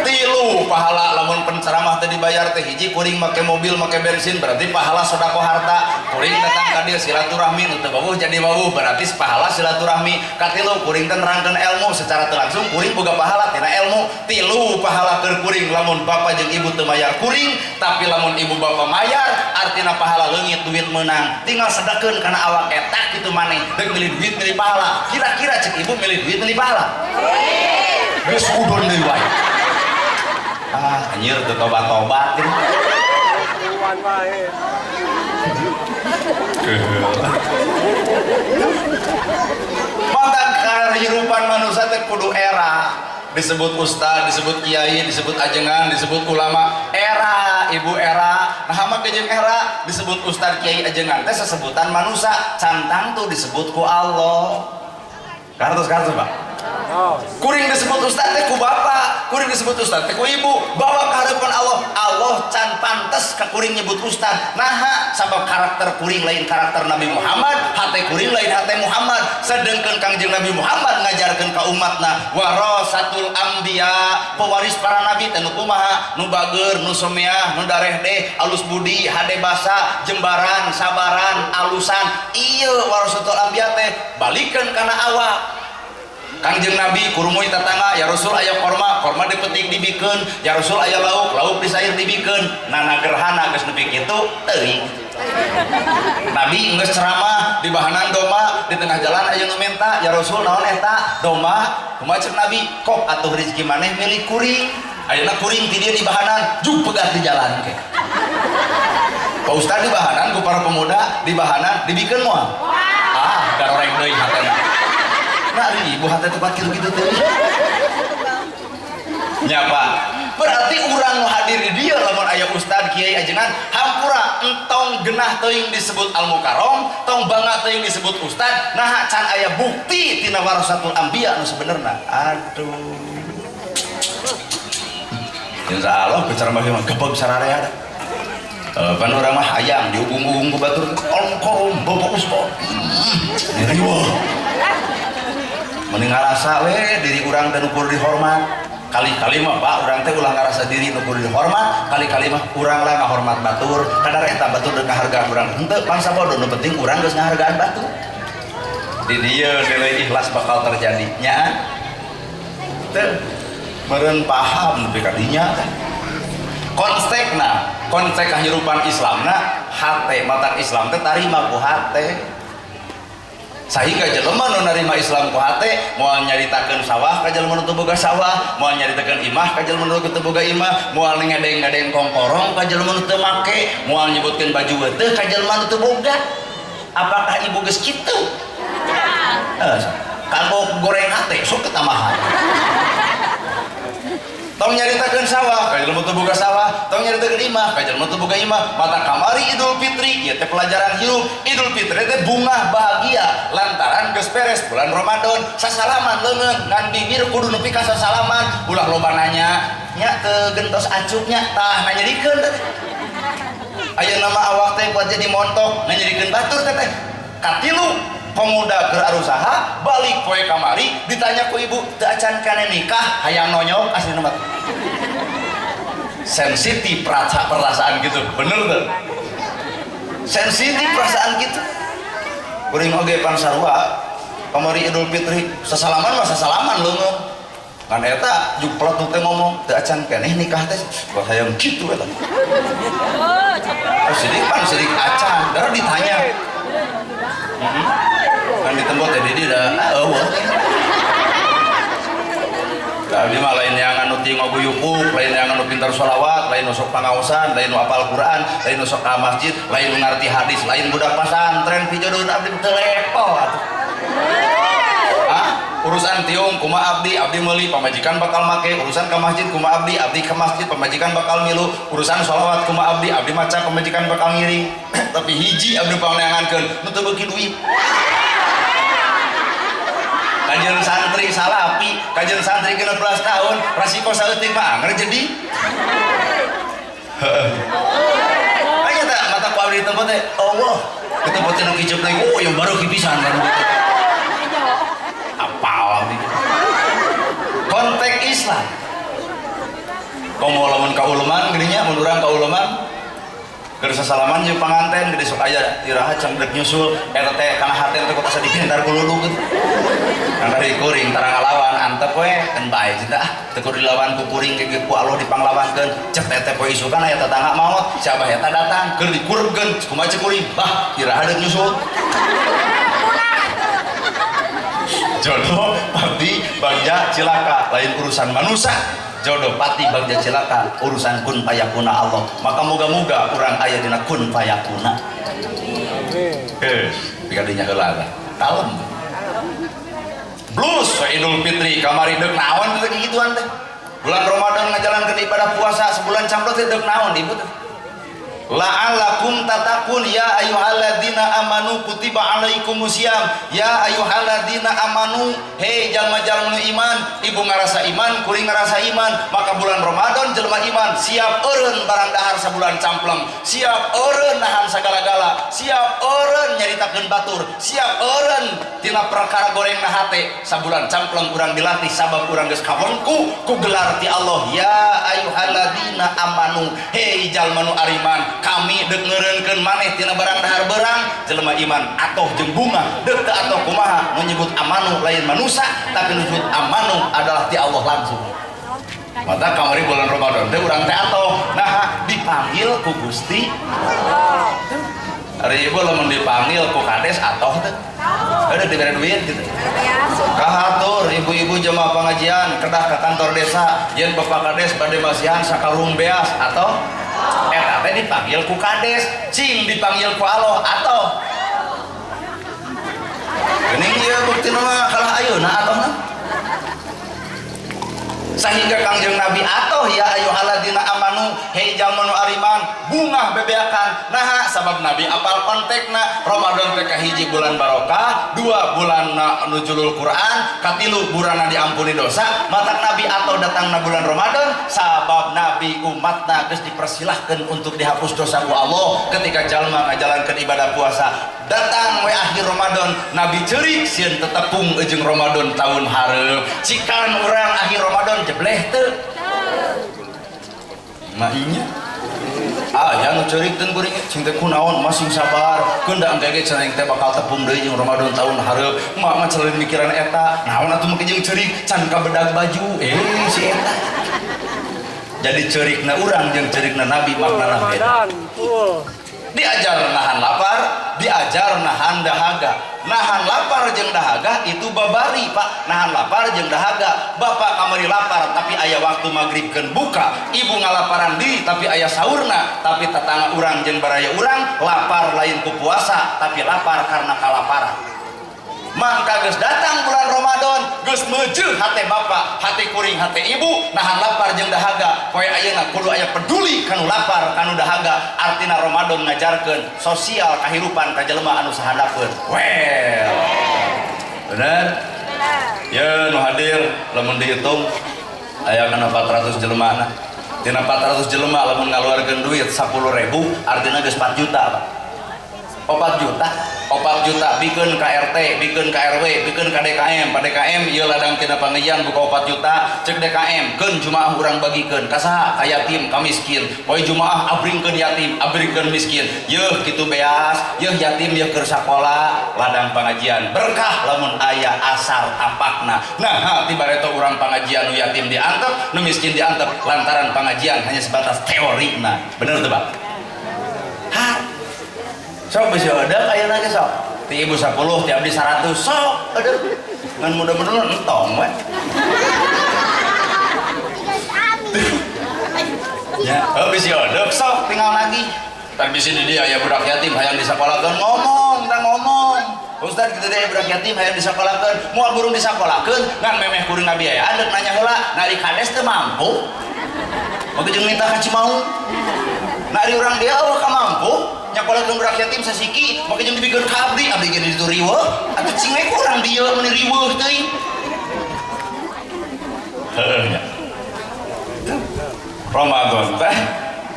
Tilu pahala lamun penceramah teh dibayar teh, hiji kuring make mobil make bensin berarti pahala sedekah harta, kuring datang ka dieu silaturahmi nu teu wawuh jadi wawuh berarti pahala silaturahmi, katilu kuring teh nerangkeun ilmu secara teu langsung kuring boga pahala tina ilmu, tilu pahala keur kuring lamun bapak jeung ibu teu mayar kuring, tapi lamun ibu bapak mayar artina pahala leungit duit meunang, tinggal sedekeun kana awak eta kitu maneh deuk milih duit milih pahala, kira-kira cek ibu milih duit milih pahala geus udon deui wae. Ah, anjir teu tobat-tobat gitu. Maka kehidupan manusia teh kudu era, disebut ustad, disebut kiai, disebut ajengan, disebut ulama, era, ibu era. Nah, mah jeung era disebut ustad, kiai, ajengan teh sesebutan manusia, cantang tuh disebut ku Allah. Kartos-kartos, Pak. Kuring disebut ustad teh ku bapak, kuring disebut ustad teh ku ibu, bawa ke hadapan Allah, Allah can pantes ka kuring nyebut ustad. Naha sabab karakter kuring lain karakter Nabi Muhammad, hate kuring lain hate Muhammad. Sedengkeun Kangjeng Nabi Muhammad ngajarkeun ka umatna warasatul anbiya, pewaris para nabi teh nu kumaha, nu bager, nu someah, nu darehdeh, alus budi, hade basa, jembaran, sabaran, alusan. Ieu warasatul anbiya teh balikeun kana awak. Kangjeng Nabi kurumui tetangga, ya Rasul aya korma, korma dipetik dibikeun, ya Rasul aya lauk, lauk disair dibikeun. Nana gerhana geus nepi kitu teuing. Nabi geus ceramah di bahanan domba, di tengah jalan aya nu minta, ya Rasul naon eta? Domba. Kumaha cek Nabi? Kok atuh rezeki maneh milik kuring. Ayeuna kuring ti dieu di bahanan, juk pegat di jalan ke. Pak Ustad di bahanan ku para pemuda di bahanan dibikeun moal? Ah, garoreng deui hatena. Nah, ibu hati tempat gitu-gitu tuh. Nyapa? Berarti urang nu hadir di dieu lamun aya ustad, kiai, ajengan, hampura entong genah teuing disebut al mukarrom, tong bangga teuing disebut ustad, nah can aya bukti tina warasatul anbiya nu sebenarna. Aduh. Insya Allah bicara mah gebeg sararea da. Pan urang mah hayang diugung-ugung ku batur al mukarrom bapak ustad. Riweuh. Mending ngarasa we diri urang teh nu kudu dihormat. Kali-kali mah Pak urang teh ulah ngarasa diri nu kudu dihormat, kali-kali mah urang lah ngahormat batur. Kadar eta batur deuk ngahargaan urang. Henteu bangsa bodoh nu penting urang geus ngahargaan batur. Di dieu nilai ikhlas bakal terjadi nya. Teu meureun paham nepi ka dinya teh. Kontekna, kontek kahirupan Islamna hate mata Islam teh tarima ku hate. Sehingga jelema nu narima Islam ku hate moal nyaritakeun sawah ka jelema nu teu boga sawah, moal nyaritakeun imah ka jelema nu teu boga imah, moal ngedeng-ngedeng kongkorong ka jelema nu teu make, moal nyebutkeun baju weteh ka jelema nu teu boga. Apakah ibu geus kitu? Kanggo goreng hate sok ketambahan. Tong nyaritakeun sawah ka jelema teu boga sawah, tong nyaritakeun imah ka jelema teu boga imah. Mata kamari Idul Fitri ieu teh pelajaran hirup. Idul Fitri teh bungah bahagia lantaran geus beres bulan Ramadan, sasalaman leungeun ngan bibir kudu nepi ka sasalaman, ulah loba nanya nya teu gentos acuknya tah nganyerikeun teh. Ayeuna mah awak teh kuat jadi montok nganyerikeun batur teh teh. Katilu pemuda keur arusaha balik poe kamari ditanya ku ibu teu acan kane nikah hayang nonyok asli mah. Sensitif perasaan gitu, bener tuh. Sensitif perasaan gitu. Kuring oge pan sarua kamari Idul Fitri sasalaman mah sasalaman leungeun. Kan eta juk peletuk teh ngomong teu acan keneh nikah teh wah hayang kitu eta. Oh, sidik pan sidik acan, darah ditanya. Kan ditembok teh Didi da eueuh. Abdi mah lain yang anu ti ngaguyupuk, lain yang anu pintar sholawat, lain nu sok pangaosan, lain nu apal Quran, lain nu sok ka masjid, lain nu ngarti hadis, lain budak pasantren pijodoh abdi teu level atuh. Ah, urusan tiung kumaha abdi, abdi meuli pamajikan bakal make, urusan ka masjid kumaha abdi, abdi ka masjid pamajikan bakal milu, urusan sholawat kumaha abdi, abdi maca pamajikan bakal ngiring. Tapi hiji abdi pangneangankeun nu teu beuki duit. Kajian santri salapi, kajian santri 16 tahun, rasiko saeutik mah anger jadi. Heeh. Aya teh mata ku abdi tempat teh Allah ketemu teh nu kiceup deui, oh yang baru pisan kan gitu. Apal abdi konteks Islam. Komo lamun kauleman geuning nya, mun urang kauleman keur sasalaman jeung panganten gede sok aya iraha can rek nyusul eta teh kana hate teh kok asa dipintar ku luluk gitu. Kan dari kuring tara ngalawan antep we kan bae cinta ah teu kudu dilawan ku kuring ge ku Allah dipanglawankeun. Cek teh teh poe isukan aya tetangga maot si abah eta datang keur dikurebkeun kumaha cek kuring bah iraha deuk nyusul. Jodoh pati bagja cilaka lain urusan manusia. Jodoh pati bagja cilaka urusan kun payakuna Allah. Maka moga-moga urang aya dina kun payakuna. Geus pikadinya heula tah. Kalem. Blues Idul Fitri kamari deuk naon teh kikituan teh. Bulan Ramadan ngajalankeun ibadah puasa sebulan camplot teh deuk naon ibu teh. La'allakum tatakun ya ayyuhalladzina amanu kutiba alaikumusiyam ya ayyuhalladzina amanu, hei jalma-jalma nu iman, ibu ngarasa iman, kuring ngarasa iman, maka bulan Ramadan jelema iman siap eureun barang dahar sabulan campleng, siap eureun nahan sagala-gala, siap eureun nyaritakeun batur, siap eureun tina perkara goreng na hate sabulan campleng urang dilatih sabab urang geus kawengku ku gelar ti Allah ya ayyuhalladzina amanu, hei jalma nu ariman, kami dek ngeureunkeun maneh tina barang dahar berang jelema iman atoh jeung bunga dek teu atoh kumaha nu nyebut amanu lain manusa tapi nu nyebut amanu adalah ti Allah langsung. Mata kamari bulan Ramadan teh urang teh atoh nah dipanggil ku Gusti Allah. Ari ibu lamun dipanggil ku kades atoh teh ada dibere duit gitu. Kahatur ibu-ibu jemaah pengajian kedah ke kantor desa yen bapak kades bade masihan sakarung beas atau eta teh dipanggil ku kades cing dipanggil ku Allah atau geuning ieu buktina mah kalah ayeuna atohna sehingga Kangjeng Nabi atoh ya ayyuhalladzina amanu hei jalma nu ariman bungah bebeakan naha sabab Nabi apal kontekna Ramadan teh kahiji bulan barokah, dua bulan nuzulul Quran, katilu bulan diampuni dosa. Matak Nabi atoh datangna bulan Ramadan sabab Nabi umatna geus dipersilahkeun untuk dihapus dosa ku Allah ketika jalma ngajalankeun ibadah puasa. Datang we akhir Ramadan Nabi ceurik sieun tetepung jeung Ramadan tahun hareup. Cikan urang akhir Ramadan jebleh teu? Mainya ah ya nu ceurik teu kuring cing teh kunaon masing sabar keun da engke ge cenah teh bakal tepung deui jeung Ramadan tahun hareup. Mak mah celeun mikiran eta naon atuh make jeung ceurik can kabedag baju si eta. Jadi ceurikna urang jeung ceurikna Nabi maknana beda. Diajar nahan lapar, diajar nahan dahaga. Nahan lapar jeung dahaga itu babari Pak. Nahan lapar jeung dahaga. Bapak kamari lapar tapi aya waktu maghrib keun buka. Ibu ngalaparan diri tapi aya saurna. Tapi tetangga urang jeung baraya urang lapar lain ku puasa tapi lapar karena kalaparan. Mangka geus datang bulan Ramadan geus meujeuh hate bapak, hate kuring, hate ibu nahan lapar jeung dahaga. Poe ayeuna kudu aya peduli kanu lapar, kanu dahaga. Artina Ramadan ngajarkeun sosial kahirupan ka jelema anu sahandapeun. Well. Bener? Ya nu hadir lamun dihitung aya kana 400 jelema na. Tina 400 jelema lamun ngaluarkeun duit 10.000 artina geus 4 juta, Pak. 4 juta, 4 juta bikeun ka RT, bikeun ka RW, bikeun ka DKM, pa DKM ieu ladang tina pangejan buka 4 juta, cek DKM keun jumaah urang bagikeun ka saha? Ka yatim, ka miskin. Poe jumaah abringkeun yatim, abringkeun miskin. Yeuh kitu beas, yeuh yatim yeuh keur sakola, ladang pangajian berkah lamun aya asar tapakna. Nah, tiba reto urang pangajian nu yatim diantep, nu miskin diantep lantaran pangajian hanya sebatas teorina. Bener teu, Pak? Hah? Sok bisa ada ayeuna ge sok. Ti ibu 10, ti abdi 100 sok ada. Ngan mudah-mudahan entong we. Ya, bisi odek sok tinggal lagi. Tar bisi di dia aya budak yatim hayang disakolakeun ngomong, tah ngomong. Ustaz kitu teh budak yatim hayang disakolakeun, moal burung disakolakeun ngan memeh kuring ngabiayaan deuk nanya heula, nari kades teu mampu. Maka jeung minta ka Cimaung. Nari urang dia eueuh ka mampu. Nyakolakeun budak yatim sasiki, maka jeung dibikeun ka abdi, abdi ge ditu riweuh, atuh cing we ku urang dieu meuni riweuh teuing. Heuh nya. Ramadan teh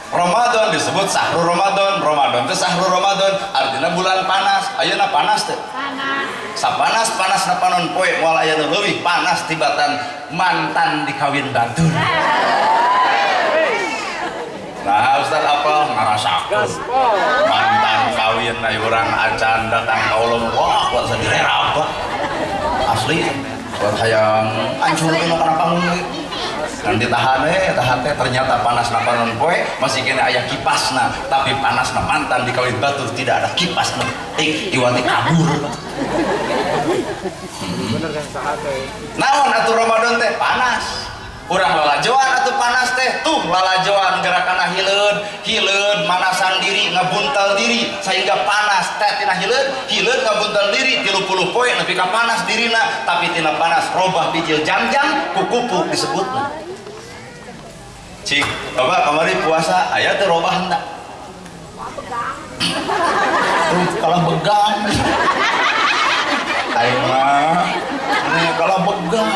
Ramadan disebut Disebut sahru Ramadan. Ramadan teh sahru Ramadan, artinya bulan panas. Ayeuna panas teh? Panas. Sapanas panasna panon poe moal aya nu leuwih panas tibatan mantan dikawin batur. Nah, Ustaz apa ngarasakeun mantan kawin na urang acan datang ka Allah, wah kuat sadirerap asli buat hayang hancurkeun kana panggung ge. Kan ditahan tahan teh ternyata panas na panon poe masih kena aya kipasna, tapi panasna mantan dikawin batur tidak ada kipasna. Iwati kabur. Bener kan sahate. Naon atuh Ramadan teh panas. Urang lalajoan atuh panas teh, tuh lalajoan gerakan hileud, hileud manasan diri, ngabuntal diri sehingga panas teh tina hileud, hileud ngabuntal diri 30 poe nepi ka panas dirina, tapi tina panas robah bijil jam-jam kukupu disebutna. Cik, bapak kamari puasa aya teu robah henteu? Tuh kalah begang. Aing mah ini kalah begang.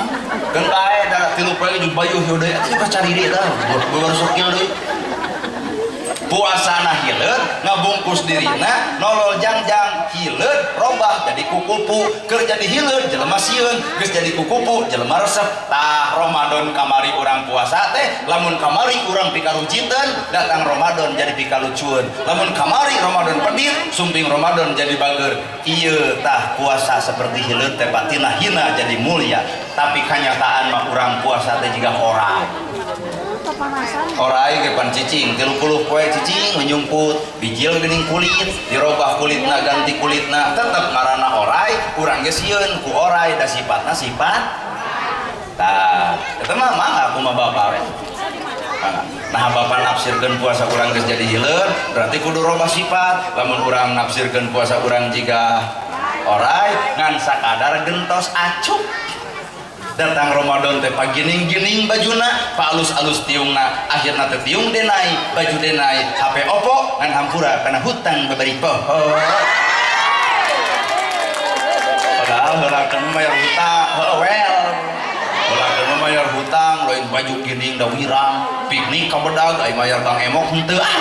Kan bae da 3 poe jeung bayuh yeuh deui atuh ka cariri tah, baru sokil deui. Puasana hileud ngabungkus dirina nolol jangjang hileud robah jadi kukupu, keur jadi hileud jelema sieun, geus jadi kukupu jelema resep. Tah Ramadan kamari urang puasa teh lamun kamari urang pikarujiteun datang Ramadan jadi pikalucueun, lamun kamari Ramadan pedit sumping Ramadan jadi bager. Ieu tah puasa seperti hileud teh batinah hina jadi mulia, tapi kanyataan mah urang puasa teh jiga horai. Orai ge pan cicing 30 poe cicing menyumput bijil geuning kulit dirobah kulitna ganti kulitna tetep ngaranna orai, urang ge sieun ku orai da sifatna sifat. Tah eta mah mangga kumaha bapak we. Nah bapak nafsirkeun puasa urang geus jadi hileud berarti kudu robah sifat. Lamun urang nafsirkeun puasa urang jiga orai ngan sakadar gentos acuk. Datang Ramadan teh pagining-gining bajuna, paalus-alus tiungna, akhirna teh tiung denai, baju denai, HP opo ngan hampura kana hutang babari poho. Padahal heulakeun mayar hutang, heuh wel. Heulakeun mayar hutang, lain baju gining da wirang, piknik ka bedag ai mayar Bang Emok henteu ah.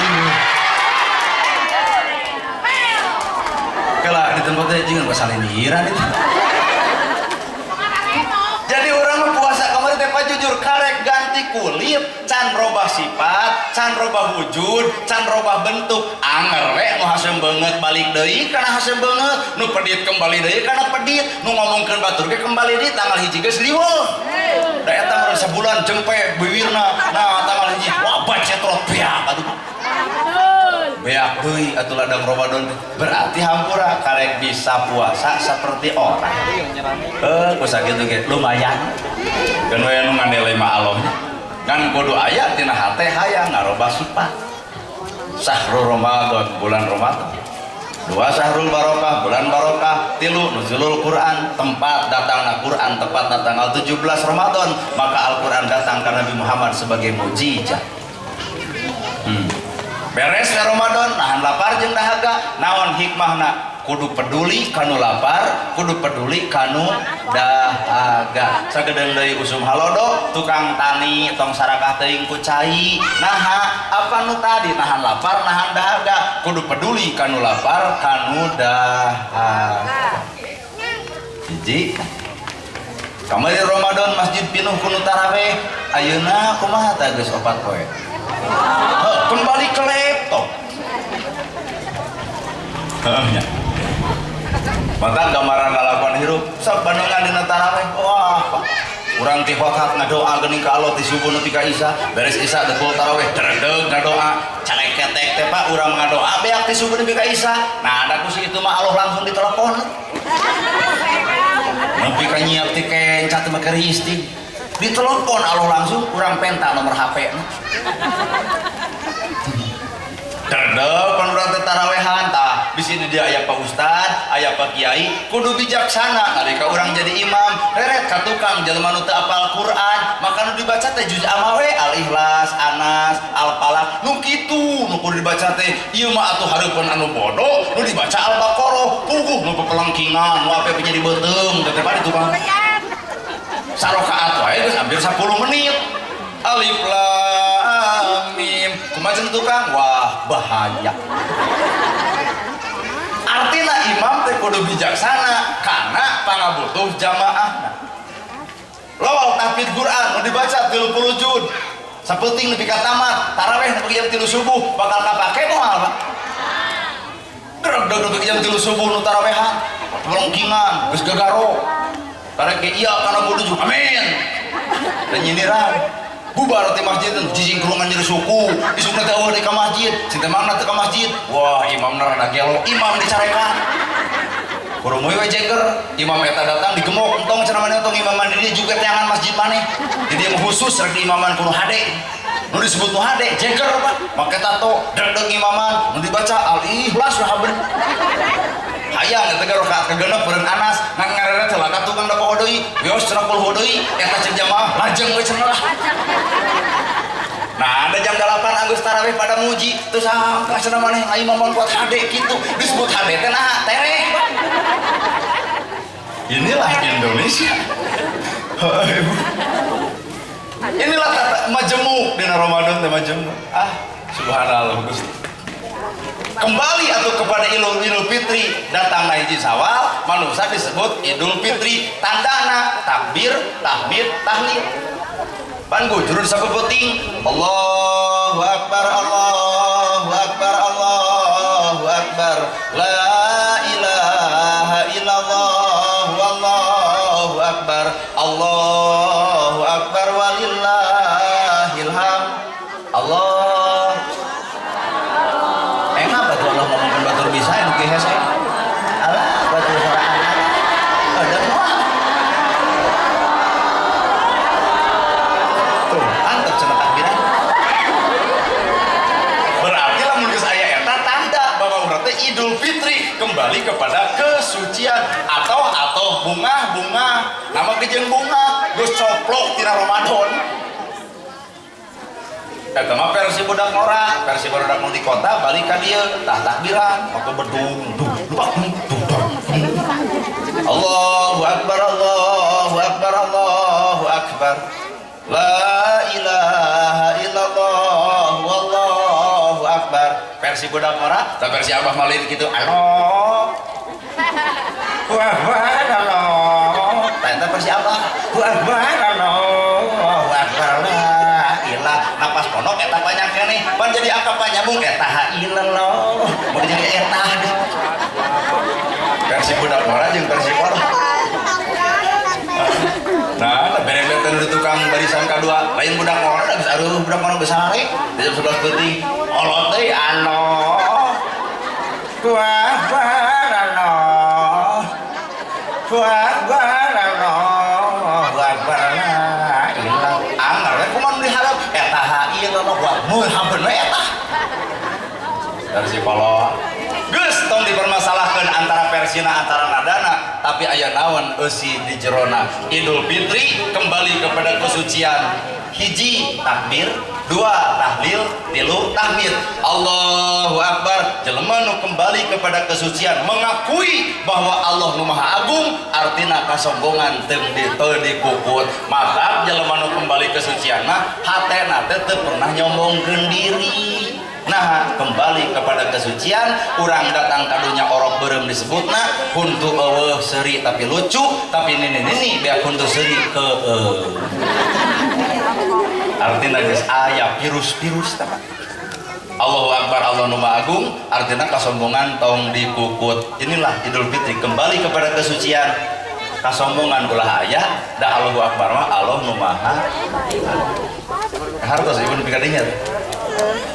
Kela di tempat teh jeung pasalindiran itu. Jadi orang mah puasa kemarin teh Pak jujur karek ganti kulit, can robah sifat, can robah wujud, can robah bentuk. Anger we nu hasem beungeut balik deui kana hasem beungeut, nu pedit kembali deui kana pedit, nu ngomongkeun batur ge kembali deui tanggal 1 geus liweuh. Da eta mah sabulan jempe biwirna. Nah tanggal 1 wah bacetrot beak atuh. Beak deui atuh ladang Ramadan teh. Berarti hampura karek bisa puasa seperti orang. Ku sakitu ge lumayan. Kan we nu ngandelai mah Allahnya. Ngan kudu aya tina hate hayang ngarobah sifat. Sahru Ramadan bulan Ramadan. 2 Sahrul Barokah bulan Barokah, 3 Nuzulul Quran tempat datangna Quran tepatna tanggal 17 Ramadan, maka Al-Quran datang ke Nabi Muhammad sebagai mukjizat. Beres Ramadan nahan lapar jeung dahaga, naon hikmahna? Kudu peduli kanu lapar, kudu peduli kanu dahaga. Sagedeung deui usum halodo, tukang tani tong sarakah teuing ku cai. Naha apa nu tadi nahan lapar, nahan dahaga, kudu peduli kanu lapar, kanu dahaga. Hiji. Kamari Ramadan masjid pinuh ku nu taraweh, ayeuna kumaha tah geus 4 poe? Kembali ke laptop. Heeh nya. Mata gambaran lalakuan hirup sok bandungan dina taraweh. Wah, Pak. Urang ti hotat ngadoa geuning ka Allah ti subuh nepi ka isya, beres isya dekul taraweh dredeg ngadoa, caleketek teh Pak urang ngadoa beak ti subuh nepi ka isya. Nah, da ku si itu mah Allah langsung ditelepon. Nepi ka nyiap ti kenca teh make risting. Ditelepon Allah langsung urang penta nomor HP na. Dredeg pan urang teh tarawehan tah bisi di dia aya Pak Ustad, aya Pak Kiai, kudu bijaksana nalika urang jadi imam, reret ka tukang jelema nu teu apal Quran, maka nu dibaca teh juz amma we, Al-Ikhlas, Anas, Al-Falaq, nu kitu nu kudu dibaca teh ieu mah atuh hareupeun anu bodoh, nu dibaca Al-Baqarah, puguh nu pepelengkingan, nu ape punya di beuteung teh teh di tukang. Sarokaat wae geus hampir 10 menit. Alif lam mim. Kumaha cenah tukang? Wah, bahaya. Artinya imam teh kudu bijaksana karena pangabutuh jamaahna. Lawal tahfidz Quran nu dibaca 30 juz. Sapenting nepi ka tamat, taraweh nepi jam 3 subuh bakal kapake moal, Pak? Gerak nepi jam 3 subuh nu tarawehan. Melengkingan, geus gagaro. Karek ge iya kana kudu juga. Amin. Dan nyindiran. Bubar ti masjid jijingkrungan nyeri suku, isukna teh eueuh deui ka masjid, cinta mangna teu ka masjid. Wah, imamna rada gelo, imam dicarekan. Kudu we jeger, imam eta datang digemok, entong cenah maneh entong imaman di dieu juga teangan masjid maneh. Di dieu mah khusus rek diimaman kudu hade. Nu disebut nu hade, jeger Pak. Make tato, deg-deg imaman, nu dibaca al-ikhlas lah haben. Hayang eta ge rakaat kagenep beureun Anas, ngan ngareret heula ka tukang da poho deui. Wios cenah poho deui, eta cek jamaah lajeng we cenah lah. Nah, ada jam 8 Agus tarawih pada muji, terus sangka cenah maneh aing imaman kuat hade kitu. Disebut hade teh naha tereh. Inilah Indonesia. Inilah tata majemuk dina Ramadan teh majemuk. Ah, subhanallah Gusti. Kembali atau kepada Idul Fitri, datang hiji Sawal, manusia disebut Idul Fitri, tandana takbir, tahmid, tahlil. Pan gujur sapepeting Allahu Akbar, Allahu Akbar, Allahu Akbar, la ilaha illallah, wallahu akbar, Allahu akbar walillahil hamd. Allah. Ngapa tuh Allah ngomongkeun batur bisa nu kieu hese? Alah, batur sorangan. Ada moal. Tuh, antep cenah takbiran. Berarti lamun geus aya eta tanda bahwa urang teh Idul Fitri kembali kepada kesucian atau bunga-bunga nama kejeng bunga geus coplok tina Ramadan. Eta mah versi budak ngora, versi budak nu di kota balik ka dieu tah takbiran maka bedung dung dung dung dung. Allahu akbar, Allahu akbar, Allahu akbar, la ilaha illallah, wallahu akbar. Versi budak ngora, tah versi abah mah lain kitu. Allah akbar, Allah. Tah eta versi abah. Akbar, Allahu akbar, la ilah. Napas pondok eta banyak keneh. Pan jadi angka panyambung eta ha ilallah. Mau jadi eta. Versi budak ngora jeung versi kolot. Nah, bere-bere di tukang barisan kedua, lain budak ngora geus aruh budak ngora geus sare di jam 11 peuting. Kolot deui Allah. Akbar Allah. Akbar Allahu akbar la ilaha. Anggar we kumaha nu diharap eta ha ilallah wa mun we eta. Versi kolot. Geus tong dipermasalahkeun antara versina antara nadana, tapi aya naon eusi di jerona. Idul Fitri kembali kepada kesucian. Hiji takbir, dua tahlil, tilu tahmid. Allahu akbar. Jelema nu kembali kepada kesucian, mengakui bahwa Allah nu Maha Agung, artina kasombongan teu dikukut. Maka jelema nu kembali kesucian mah hatena teh teu pernah nyombongkeun diri. Nah, kembali kepada kesucian, urang datang ka dunya orok beureum disebutna huntu eueuh seuri tapi lucu, tapi nini-nini beak huntu seuri keueuh. Artina geus aya virus-virus tah. Allahu akbar, Allah nu Maha Agung, artina kasombongan tong dikukut. Inilah Idul Fitri, kembali kepada kesucian. Kasombongan ulah aya, da Allahu akbar mah Allah nu Maha Agung. Hartos ibu nepi ka dinya.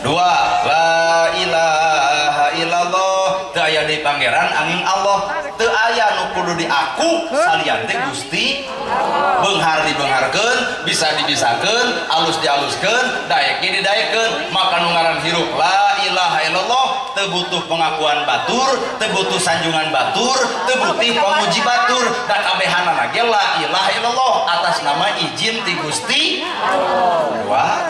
Dua, la ilaha illallah, teu aya deui pangeran angin Allah, teu aya nu kudu diaku salian teh Gusti. Beunghar dibeungharkeun, bisa dibisakeun, alus dialuskeun, daek ge didaekeun, maka nu ngaran hirup la ilaha illallah teu butuh pengakuan batur, teu butuh sanjungan batur, teu butuh pamuji batur, da kabehanana ge la ilaha illallah atas nama izin ti Gusti. Wah,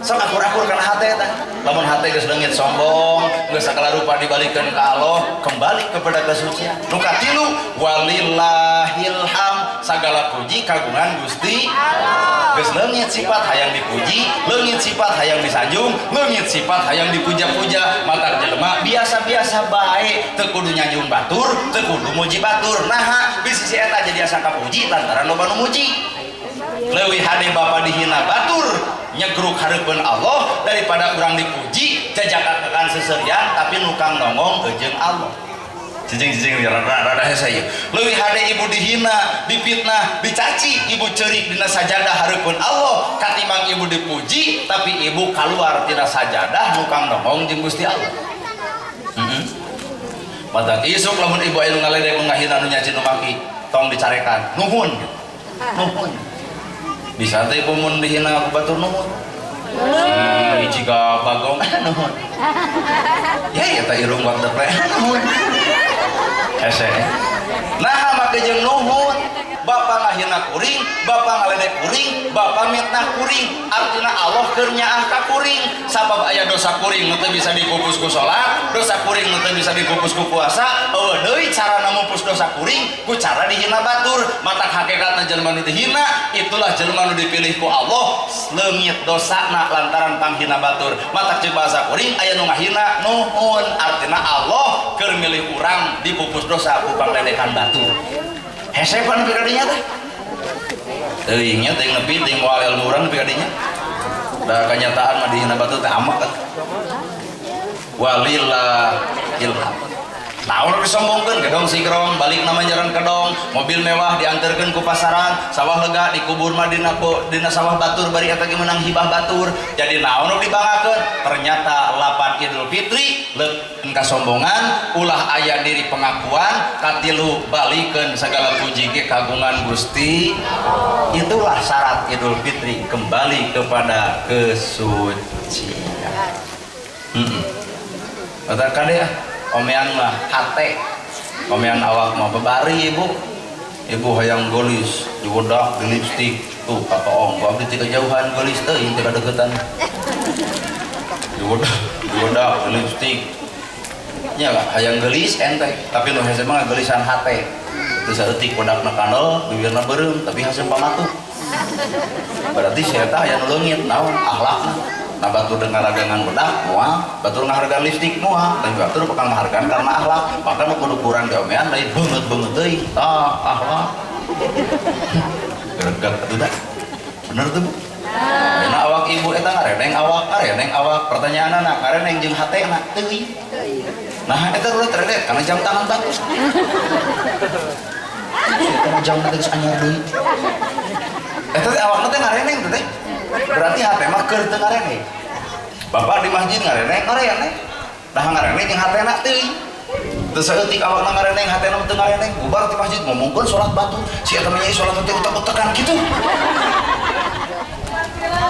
sok akur-akur kana hate teh. Lamun hate geus leungit sombong, geus sagala rupa dibalikeun ka Allah, kembali kepada kesucian. Nu katilu walillahil ham, Sagala puji kagungan Gusti Allah. Geus leungit sifat hayang dipuji, leungit sifat hayang disanjung, leungit sifat hayang dipuja-puja. Matak jelema biasa-biasa bae, teu kudu nyanjung batur, teu kudu muji batur. Naha bisi si eta jadi asa kapuji lantaran loba nu muji. Leuwih hade bapa dihina batur nyegruk hareupeun Allah daripada urang dipuji jajakakan seserian tapi nukang nongong jeung Allah. Cicing-cicing rada hese ieu. Leuwih hade ibu dihina, dipitnah, dicaci, ibu ceurik dina sajadah hareupeun Allah katimbang ibu dipuji tapi ibu keluar tina sajadah nukang nongong jeung Gusti Allah. Matak isuk lamun ibu aya nu ngaledek, nu ngahina, nu nyaci, nu maki, tong dicarekan. Nuhun. Nuhun. Bisa teh ibu mun dihina ku batur nuhun. Si jika bagong, nuhun. Ya eta irung waktu deple, nuhun. Hese. Nah, make jeung nuhun. Bapak ngahina kuring, bapak ngaledek kuring, bapak mitnah kuring. Artina Allah keur nyaah ka kuring. Sabab aya dosa kuring nu teu bisa dipupus ku salat, dosa kuring nu teu bisa dipupus ku puasa, eueuh deui carana mupus dosa kuring ku cara dihina batur. Matak hakikatna jelema nu dihina, itulah jelema nu dipilih ku Allah, leungit dosana lantaran panghina batur. Matak jeung bahasa kuring aya nu ngahina nuhun, artina Allah keur milih urang dipupus dosa ku pangledekan batur. Hese pan nepi ka dinya teh. Teuing nya teuing nepi teuing moal ilmu urang nepi ka dinya. Da kanyataan mah dihina batur teh amak kan. Walillahil hamd. Naon disombongkeun gedong sigrong balik nama jaran kedong, mobil mewah diantarkeun ku pasaran, sawah lega dikubur mah dina sawah batur bari eta ge meunang hibah batur. Jadi naon nu dibanggakeun? Ternyata lapan Idul Fitri leukeun kasombongan, ulah aya diri pengakuan, katilu balikeun segala puji ge kagungan Gusti. Itulah syarat Idul Fitri, kembali kepada kesucian. Kata kade ah, omean mah hate, omean awak mah babari ibu, ibu hayang gelis, diwedak, di lipstik, tuh katoong, ku abdi ti kejauhan gelis teuing teh kadeukeutan. Diwedak, diwedak, di lipstik. Nya lah, hayang gelis ente, tapi nu hese mah gelisan hate. Teu saeutik wedakna kandel, bibirna beureum, tapi haseum pamatuh. Berarti si eta aya nu leungit naon akhlakna. Nah batur ngaragangan bedak moal, batur ngahargaan lipstik moal, tapi batur bakal ngahargaan karena akhlak. Maka nu kudu kurang diomean lain beungeut-beungeut teuing. Tah akhlak. Greget atuh da. Bener tuh Bu? Nah awak ibu eta ngareneng awak, ngareneng awak. Pertanyaanna ngareneng jeung hatena teuing. Nah eta ulah teredet karena jam tangan bagus. Eta jam teh geus anyar deui. Eta teh awakna teh ngareneng teh. Berarti hate mah keur teu ngareneng. Bapak di masjid ngareneng, ngareneng. Dah ngareneng jeung hatena teuing. Teu saeutik awakna ngareneng, hatena teu ngareneng. Bubar di masjid ngomongkeun salat batu. Si eta mah nyai salat teh utek-utekan kitu.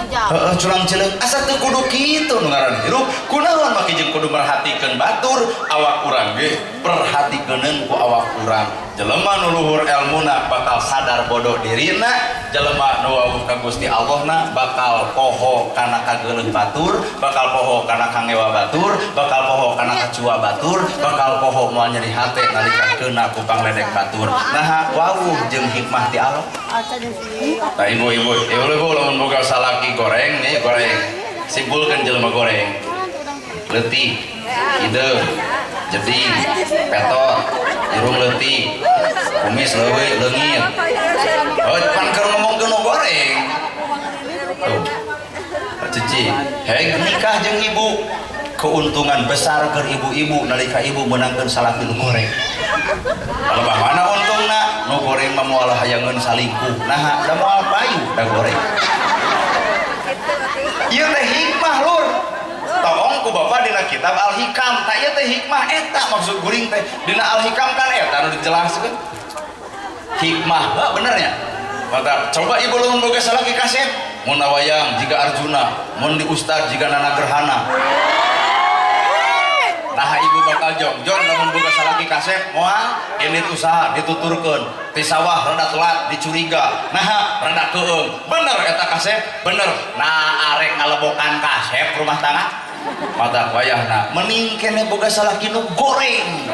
Heeh, culang cileung asa teu kudu kitu nu ngaran hirup. Kunaon make jeung kudu merhatikeun batur, awak urang ge perhatikeuneun ku awak urang. Jelema nu luhur elmuna bakal sadar bodoh dirina, jelema nu wawuh ka Gusti Allahna bakal poho kana kageuleuh batur, bakal poho kana kangewa batur, bakal poho kana kacua batur, bakal poho moal nyeri hate nalika keuna ku pangledek batur. Naha wawuh jeung hikmah ti Allah. Nah ibu-ibu, ibu-ibu lamun boga salaki goreng nih goreng, simpulkeun jelema goreng. Leutik, hideung, jeding, petot, irung leutik, kumis leuwih leungit. Oh, pan keur ngomongkeun nu goreng. Tuh. Cici, heg nikah jeung ibu. Keuntungan besar keur ibu-ibu nalika ibu meunangkeun salaki nu goreng. Lebah mana untungna? Nu goreng mah moal hayangeun salingkuh. Naha, da moal payu da goreng. Ieu teh hikmah lur. Tolong ku bapak dina kitab Al-Hikam. Tak ieu teh hikmah eta maksud guring teh. Dina Al-Hikam kan eta nu dijelaskeun. Hikmah, heuh bener nya. Mata coba ibu lamun boga salaki kasep, mun wayang jiga Arjuna, mun di ustad jiga Nana Gerhana. Nah ibu bakal jongjon lamun boga salaki kasep moal ini usaha dituturkeun ti sawah rada telat dicuriga, nah rada keung, bener eta kasep bener, nah arek ngalebokan kasep rumah tangga. Mata wayahna mending kene boga salaki nu goreng.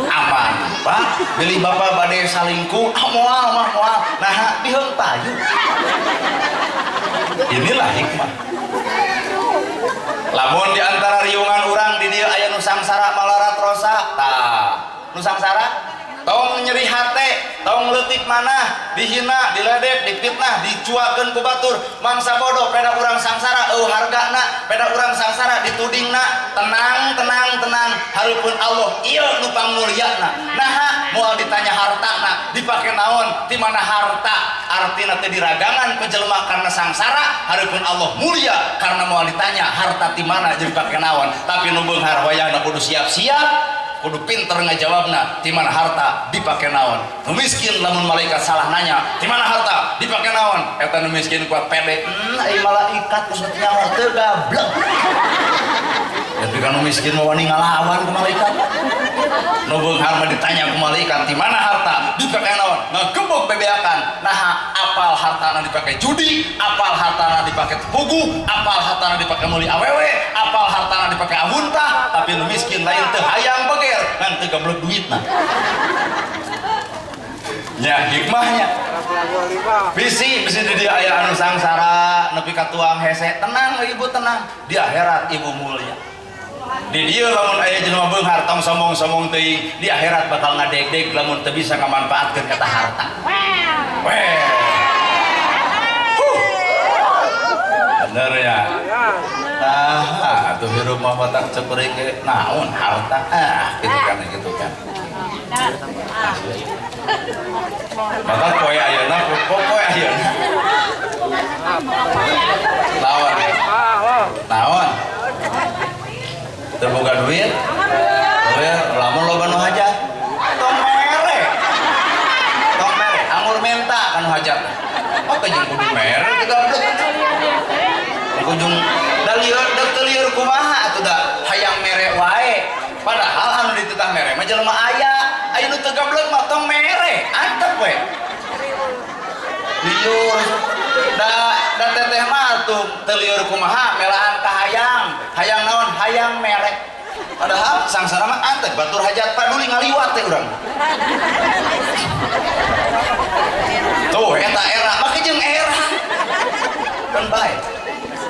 Aman, Pak. Bilih bapak bade salingkuh, ah moal mah moal. Naha biheung payu. Inilah hikmah. Lamun di antara riungan urang di dieu aya nu sangsara malarat rosa, tah nu sangsara tong nyeri hate, tong leutik manah, dihina, diledek, dipitnah, dicuakeun ku batur, mangsa bodoh peda urang sangsara eueuh hargana, peda urang sangsara ditudingna, tenang tenang tenang, hareupeun Allah ieu nu pangmulyana. Naha moal ditanya hartana, dipake naon, ti mana harta, artina teh diragangan ku jelema karena sangsara, hareupeun Allah mulia karena moal ditanya harta ti mana jeung dipake naon. Tapi nu beunghar wayahna kudu siap-siap, kudu pinter ngajawabna, ti mana harta dipake naon. Nu miskin lamun malaikat salah nanya ti mana harta dipake naon, eta nu miskin kuat pede, ai malaikat geus teu nyaho teu gablek. Tapi kan nu miskin mah wani ngalawan ku malaikat. Nu beunghar mah ditanya ku malaikat ti mana harta dipake naon, ngagebog bebeakan. Naha apal hartana dipake judi, apal hartana dipake puguh, apal hartana dipake meuli awewe, apal hartana dipake ahuntah. Tapi nu miskin lain teu hayang beger ngan teu gablek duitna. Nya hikmahnya. Bisi bisi di dia aya anu sangsara nepi ka tuang hese, tenang ibu tenang, di akhirat ibu mulia. Di dieu lamun aya jelema beunghar tong sombong-sombong teuing, di akhirat bakal ngadeg-deg lamun teu bisa ngamanfaatkeun eta harta. Weh. Bener ya. Nah, atuh hirup mah batak ceperik ge naon harta, ah gitu kan gitu kan. Batak poe ayeuna, poe ayeuna. Naon? Naon? Teu boga duit? Duit lamun loba nu hajat. Tong mere. Tong mere, anggur menta kanu hajat. Oh teh jeung kudu mere teh gablek. Kunjung da lieur da teu lieur kumaha atuh da hayang mere wae. Padahal anu dititah mere mah jelema aya, aya nu teu gablek mah tong mere, antep we. Lieur da da teteh mah atuh teu lieur kumaha melahan ka hayang, hayang naon? Hayang mere. Padahal sangsara mah antep batur hajat paduli ngaliwat teh urang. Tuh eta era make jeung era. Kan bae.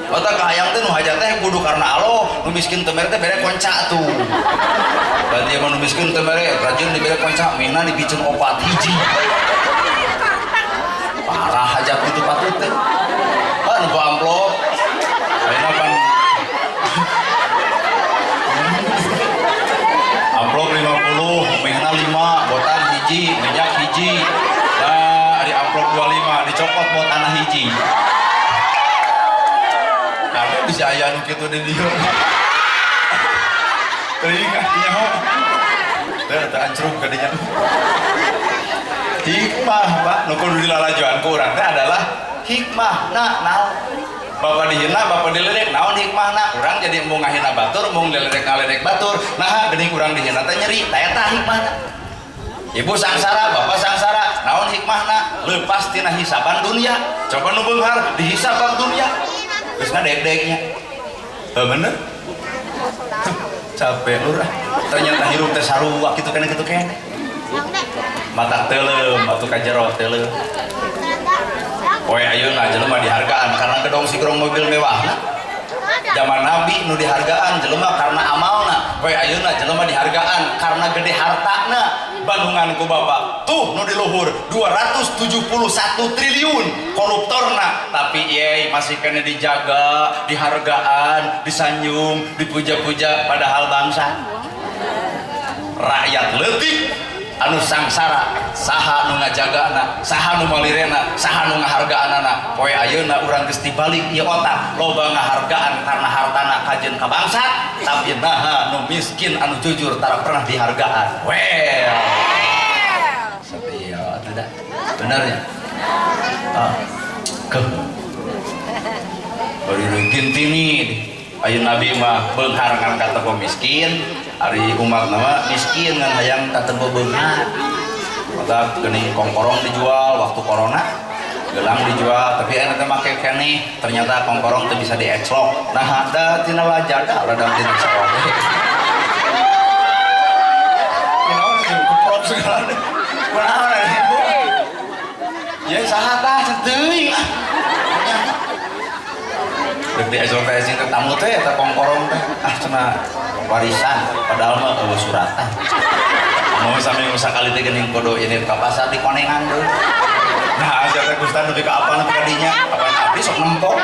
Mata kahayang teh nu hajat teh kudu karena Allah, nu miskin teu mere teh bere konca tuh. Berarti mah nu miskin teu mere, rajin dibere konca, mihna dipiceun opat hiji. Parah hajat kitu patut teh. Ah nu amplop. Ayeuna pan amplop 50, mihna 5, botan hiji, minyak hiji. Nah, di amplop 25 dicopot botanna hiji. Karena bisa aya nu kitu di dieu. Teuing ah nyaho. Teu teu ancrub ka dinya. Hikmah, Pak, nu kudu dilalajoan ku urang teh adalah hikmahna naon. Bapak dihina, bapak diledek, naon hikmahna? Urang jadi embung ngahina batur, embung diledek ngaledek batur. Naha geuning urang dihina teh nyeri, tah eta hikmahna. Ibu sangsara, bapak sangsara, naon hikmahna? Leupas tina hisaban dunia. Coba nu beunghar dihisaban dunia. Geus ngadeg-degnya. Heuh bener? Capek lurah. Ternyata hirup teh sarua kitu keneh kitu keneh. Mata teuleum atuh ka jero teuleum. Poe ayeuna jelema dihargaan karena gedong sigrong mobil mewahna. Zaman Nabi nu dihargaan jelema karena amalna. Poe ayeuna jelema dihargaan karena gede hartana. Bandungan ku bapak tuh nu di luhur 271 triliun koruptorna, tapi ye masih kena dijaga, dihargaan, disanjung, dipuja-puja, padahal bangsa rakyat leutik anu sangsara, saha nu ngajagana, saha nu malirena, saha nu ngahargaanana. Poe ayeuna urang geus dibalik ieu otak, loba ngahargaan karena hartana kajeun ka bangsa, tapi naha nu miskin anu jujur tara pernah dihargaan. Well, sepieu atuh da. Bener ya? Ah, ke. Bari gintini ayeuna Nabi mah beunghar ngan katempo miskin, ari umat nama miskin ngan hayang katempo beunghar. Mata geuning kongkorong dijual waktu corona. Gelang dijual tapi enak teh make keneh, ternyata kongkorong teu bisa dieclok. Nah, da tina lajada ladang tina sawah. Kunaon sih keprok segala deh. Kunaon ibu? Ya saha tah teuing ah. Dek dieclok teh sing tamu teh eta kongkorong teh. Ah cenah warisan padahal mah eueuh suratan. Mau sambil sakali teh geuning kudu ini ka pasar di konengan deui. Nah, aja teh Ustaz nepi ka apa nepi ka dinya, kapan abdi sok nempo.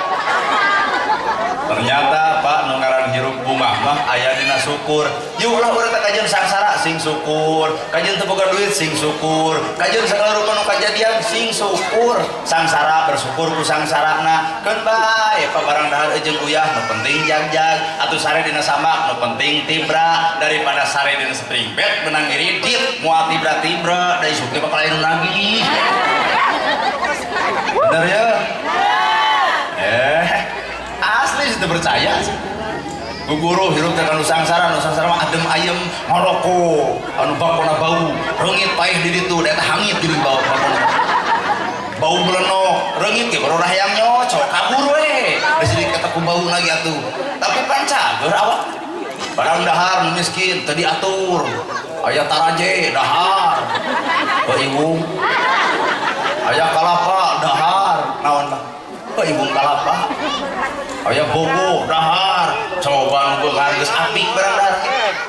Ternyata Pak nu ngaran hirup bungah mah aya dina syukur. Yeuh lah urang teh kajeun sangsara sing syukur, kajeun teu boga duit sing syukur, kajeun sagala rupa nu kajadian sing syukur. Sangsara bersyukur ku sangsarana. Keun bae Pak barang dahar jeung uyah nu penting jag-jag, atuh sare dina samak nu penting tibra, daripada sare dina spring bed menang ngiridit moal tibra-tibra da isuk teh bakal aya nu nagih. Bener ya? Asli sih percaya sih. Bu guru hirup teh nu sangsara, nu sangsara mah adem ayem ngaroko, anu bakona bau, reungit paeh di ditu, da eta hangit geuning bau bakona. Bau belenok, reungit ge baru hayang nyocok, kabur we. Da sidik eta ku bau lagi atuh. Tapi pan cager awak. Barang dahar nu miskin teu diatur. Aya taraje dahar. Heuh ibu. Aya kalapa dahar, naon tah? Heuh ibu kalapa. Aya bogo dahar, coba nu beunghar geus apik barang dahar.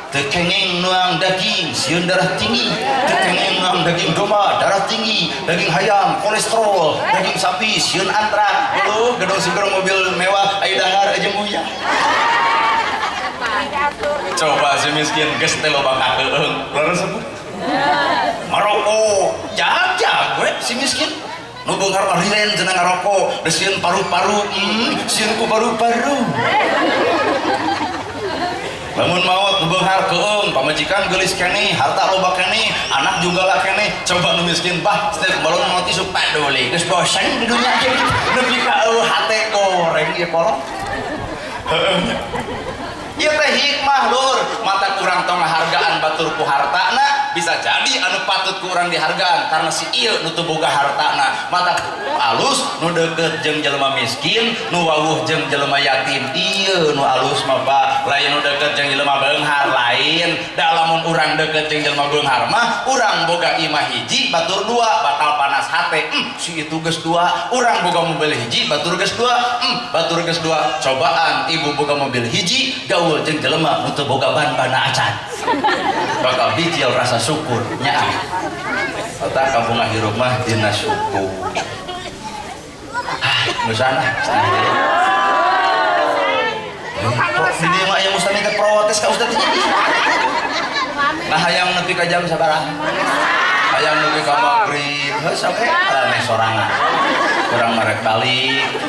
Teu kenging nuang daging, sieun darah tinggi. Teu kenging nuang daging domba, darah tinggi. Daging hayam, kolesterol. Daging sapi, sieun antrak. Heuh, gedong sigerong mobil mewah, aya dahar jeung uyah. Coba si miskin geus teh loba kakeueung. Leres sebut. Maroko, jag-jag we si miskin. Nu beunghar mah liren cenah ngaroko, da sieun paru-paru, sieun ku paru-paru. Lamun maot nu beunghar keueung, pamajikan geulis keneh, harta loba keneh, anak juga lah keneh. Coba nu miskin bah, setiap balon maot isuk paduli. Geus bosen di dunia ge. Nepi ka eueuh hate goreng ieu kolot. Heueuh. Ieu teh hikmah lur, mata kurang tong ngahargaan batur ku hartana, bisa jadi anu patut ku urang dihargaan karena si ieu nu teu boga hartana. Mata alus nu deukeut jeung jelema miskin, nu wawuh jeung jelema yatim. Ieu nu alus mah Pak, lain nu deukeut jeung jelema beunghar lain. Da lamun urang deukeut jeung jelema beunghar mah, urang boga imah hiji batur dua bakal panas hate. Si itu geus dua, urang boga mobil hiji batur geus dua, batur geus dua. Cobaan ibu boga mobil hiji gaul jeung jelema nu teu boga ban-bana acan. Bakal bijil rasa syukur nya. Eta kampung hirup mah dina syukur. Ah, nu sana. Ini mah aya mustami teh protes ka ustaz teh. Nah hayang nepi ka jam sabaraha? Hayang nepi ka magrib, heuh sampe arane sorangan. Kurang marek balik.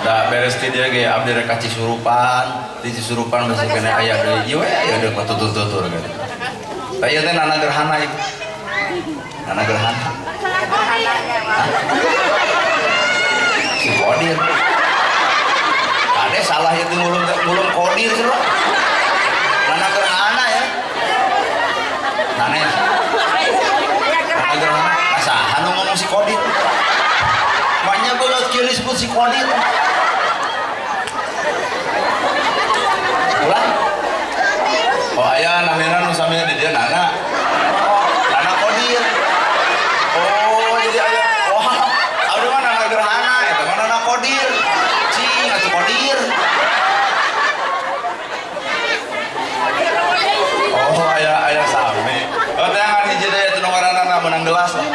Da beres ti dieu ge abdi rek ka Cisurupan, di Cisurupan masih kena aya deui ieu we aya deui patutur-tutur gitu. Tah ieu teh nana gerhana ieu. Nana gerhana. Si Kodir. Kade salah itu ngulung Kodir sih. Nana gerhana ya. Sanes. Nana gerhana. Saha nu ngomong si Kodir? Banyak banget kiri sebut si Kodir. Ulah. Oh aya namina nu samina di dieu Nana. Oh, Nana Kodir. Oh, jadi aya. Wah, aduh mah Nana gerhana eta mah Nana Kodir. Cing atuh Kodir. Oh, aya aya sami. Oh, teh ngan hiji deui atuh nu ngaranna meunang gelas lah.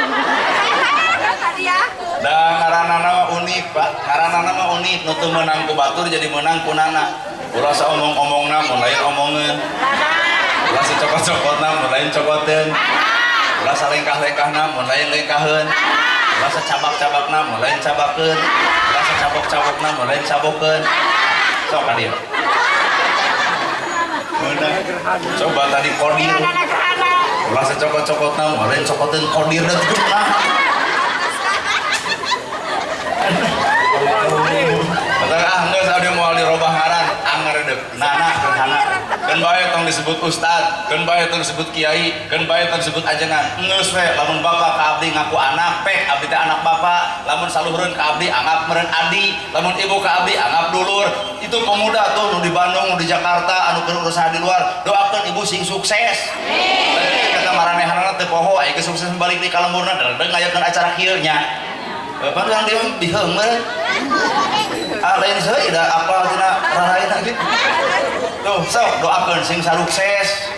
Da ngaranna mah unik, Pak. Ngaranna mah unik, nu teu meunang ku batur jadi meunang ku Nana. Ulah saomong-omongna mun lain omongeun. Ulah sacokot-cokotna mun lain cokoteun. Ulah salengkah-lengkahna mun lain lengkaheun. Ulah sacabak-cabakna mun lain cabakeun. Ulah sacabok-cabokna mun lain cabokeun. Sok ka dieu. Coba tadi Kodir. Ulah sacokot-cokotna mun lain cokoteun Kodir dan geunah. Kata ah geus abdi moal dirobah ngaran, anger deuk Nana gerhana. Keun bae tong disebut ustad, keun bae tong disebut kiai, keun bae tong disebut ajengan. Geus we lamun bapak ka abdi ngaku anak, pek abdi teh anak bapak. Lamun saluhureun ka abdi anggap meureun adi, lamun ibu ka abdi anggap dulur. Itu pemuda tuh nu di Bandung, nu di Jakarta, anu keur usaha di luar, doakeun ibu sing sukses. Amin. Kata maranehanana teu poho, aya geus sukses balik di ka lemburna dredeg ngayakeun acara kieu nya. Bapak yang dia biheung meureun. Ah lain seuy da apal tina raraina gitu. Tuh, sok doakeun sing sarukses.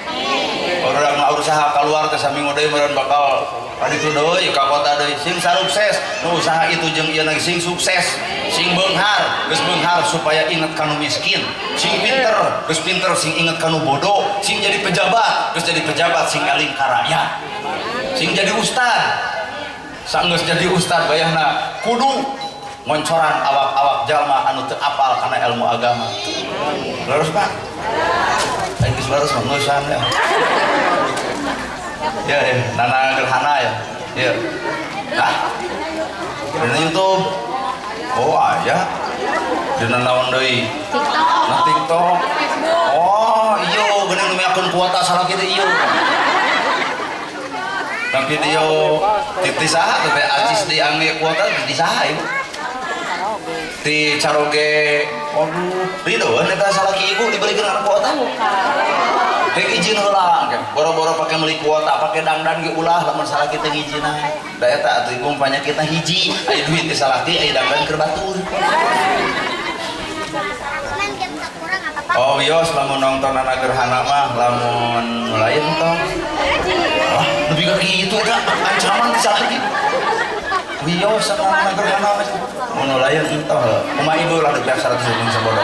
Orang mah usaha keluar teh saminggu deui meureun bakal ka ditu deui ka kota deui sing sarukses. Nu usaha itu jeung ieu sing sukses, sing beunghar, geus beunghar supaya inget ka nu miskin, sing pinter, geus pinter sing inget ka nu bodoh, sing jadi pejabat, geus jadi pejabat sing eling ka rakyat. Sing jadi ustad, sanggeus jadi ustad bayahna kudu ngoncoran awak-awak jalma anu teu apal kana ilmu agama. Leres Pak? Aing geus leres mah ngeusan ya. Ya, ya, nana gerhana ya. Ya. Nah. Dina YouTube. Oh, aya. Dina naon deui? TikTok. Na TikTok. Oh, iya geuning nu miakeun kuota salaki teh ieu. Na video ti saha teh acis di angge kuota ti saha ieu? Ti caroge, waduh, ridoeun eta salaki ibu dibelikeun kana kuota. Rek izin heula, boro-boro pake meuli kuota, pake dangdan ge ulah lamun salaki teu ngijinan. Da eta atuh ibu panyakitna hiji, aya duit ti salaki, aya dangdan keur batur. Oh wios lamun nonton anak gerhana mah lamun lain tong. Wah, lebih ka kitu eta ancaman ti salaki. Wios sama anak gerhana mah. Mun lain entah. Kumaha ibu lah dek 100 ribu sabodo.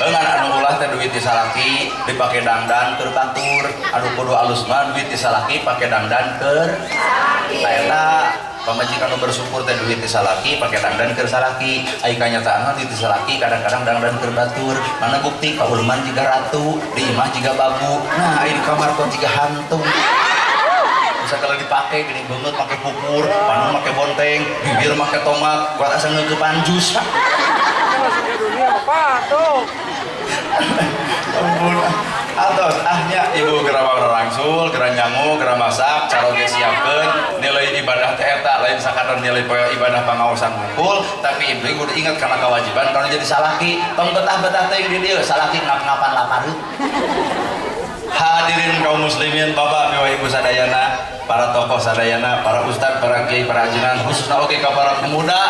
Engan anu ulah teh duit ti salaki dipake dangdan keur batur, anu kudu alus mah duit ti salaki pake dangdan keur salaki. Eta pamajikan nu bersyukur teh duit ti salaki pake dangdan keur salaki, ai kanyataan mah duit ti salaki kadang-kadang dangdan keur batur. Mana bukti kauluman jiga ratu, di imah jiga babu. Nah, ai di kamar kok jiga hantu. Bisa kalau dipake gini banget make pupur, panu make bonteng, bibir make tomat, buat asa ngeukepan jus, Pak. Ampun. Atos ahnya ibu geura rangsul, geura nyangu, geura masak, caroge siapkeun nilai ibadah teh eta lain sakadar nilai poe ibadah pangaosan hungkul, tapi ibu kudu ingat kana kewajiban kalau jadi salaki, tong betah-betah teuing di dieu, salaki ngap-ngapan lapareut. Hadirin kaum muslimin, bapak, ibu sadayana, para tokoh sadayana, para ustad, para kiai, para ajengan, khususna oge ka para pemuda,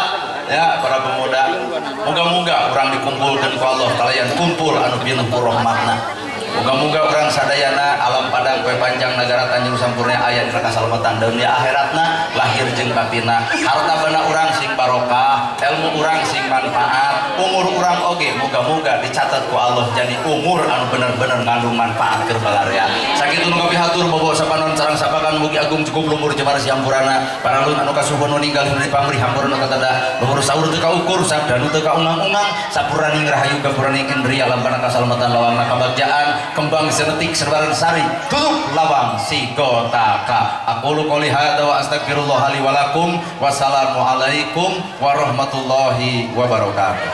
ya, para pemuda. Moga-moga urang dikumpulkeun ku Allah kalayan kumpul anu pinuh ku rahmatna. Moga-moga urang sadayana alam padang poe panjang negara Tanjung Sampurna aya dina kasalamatan dunia akhiratna, lahir jeung batinna. Harta benda urang sing barokah, ilmu urang sing manfaat, umur urang oge moga-moga dicatat ku Allah jadi umur anu bener-bener ngandung manfaat keur balarea. Sakitu nu kapihatur bobo sapanon sareng sapakan mugi agung cukup lumbur jemar siampurana, paralun anu kasuhun nu ninggal di pamrih hampura nu katada, luhur saur teu kaukur sabda nu teu kaungang-ungang, sapuraning rahayu gapuraning indria lampana kasalamatan lawangna kabagjaan, kembang senetik serbaran sari tutup lawang si kotaka. Aqulu qouli hadza wa astagfirullah li wa lakum. Wassalamualaikum warahmatullahi wabarakatuh.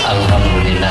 Alhamdulillah.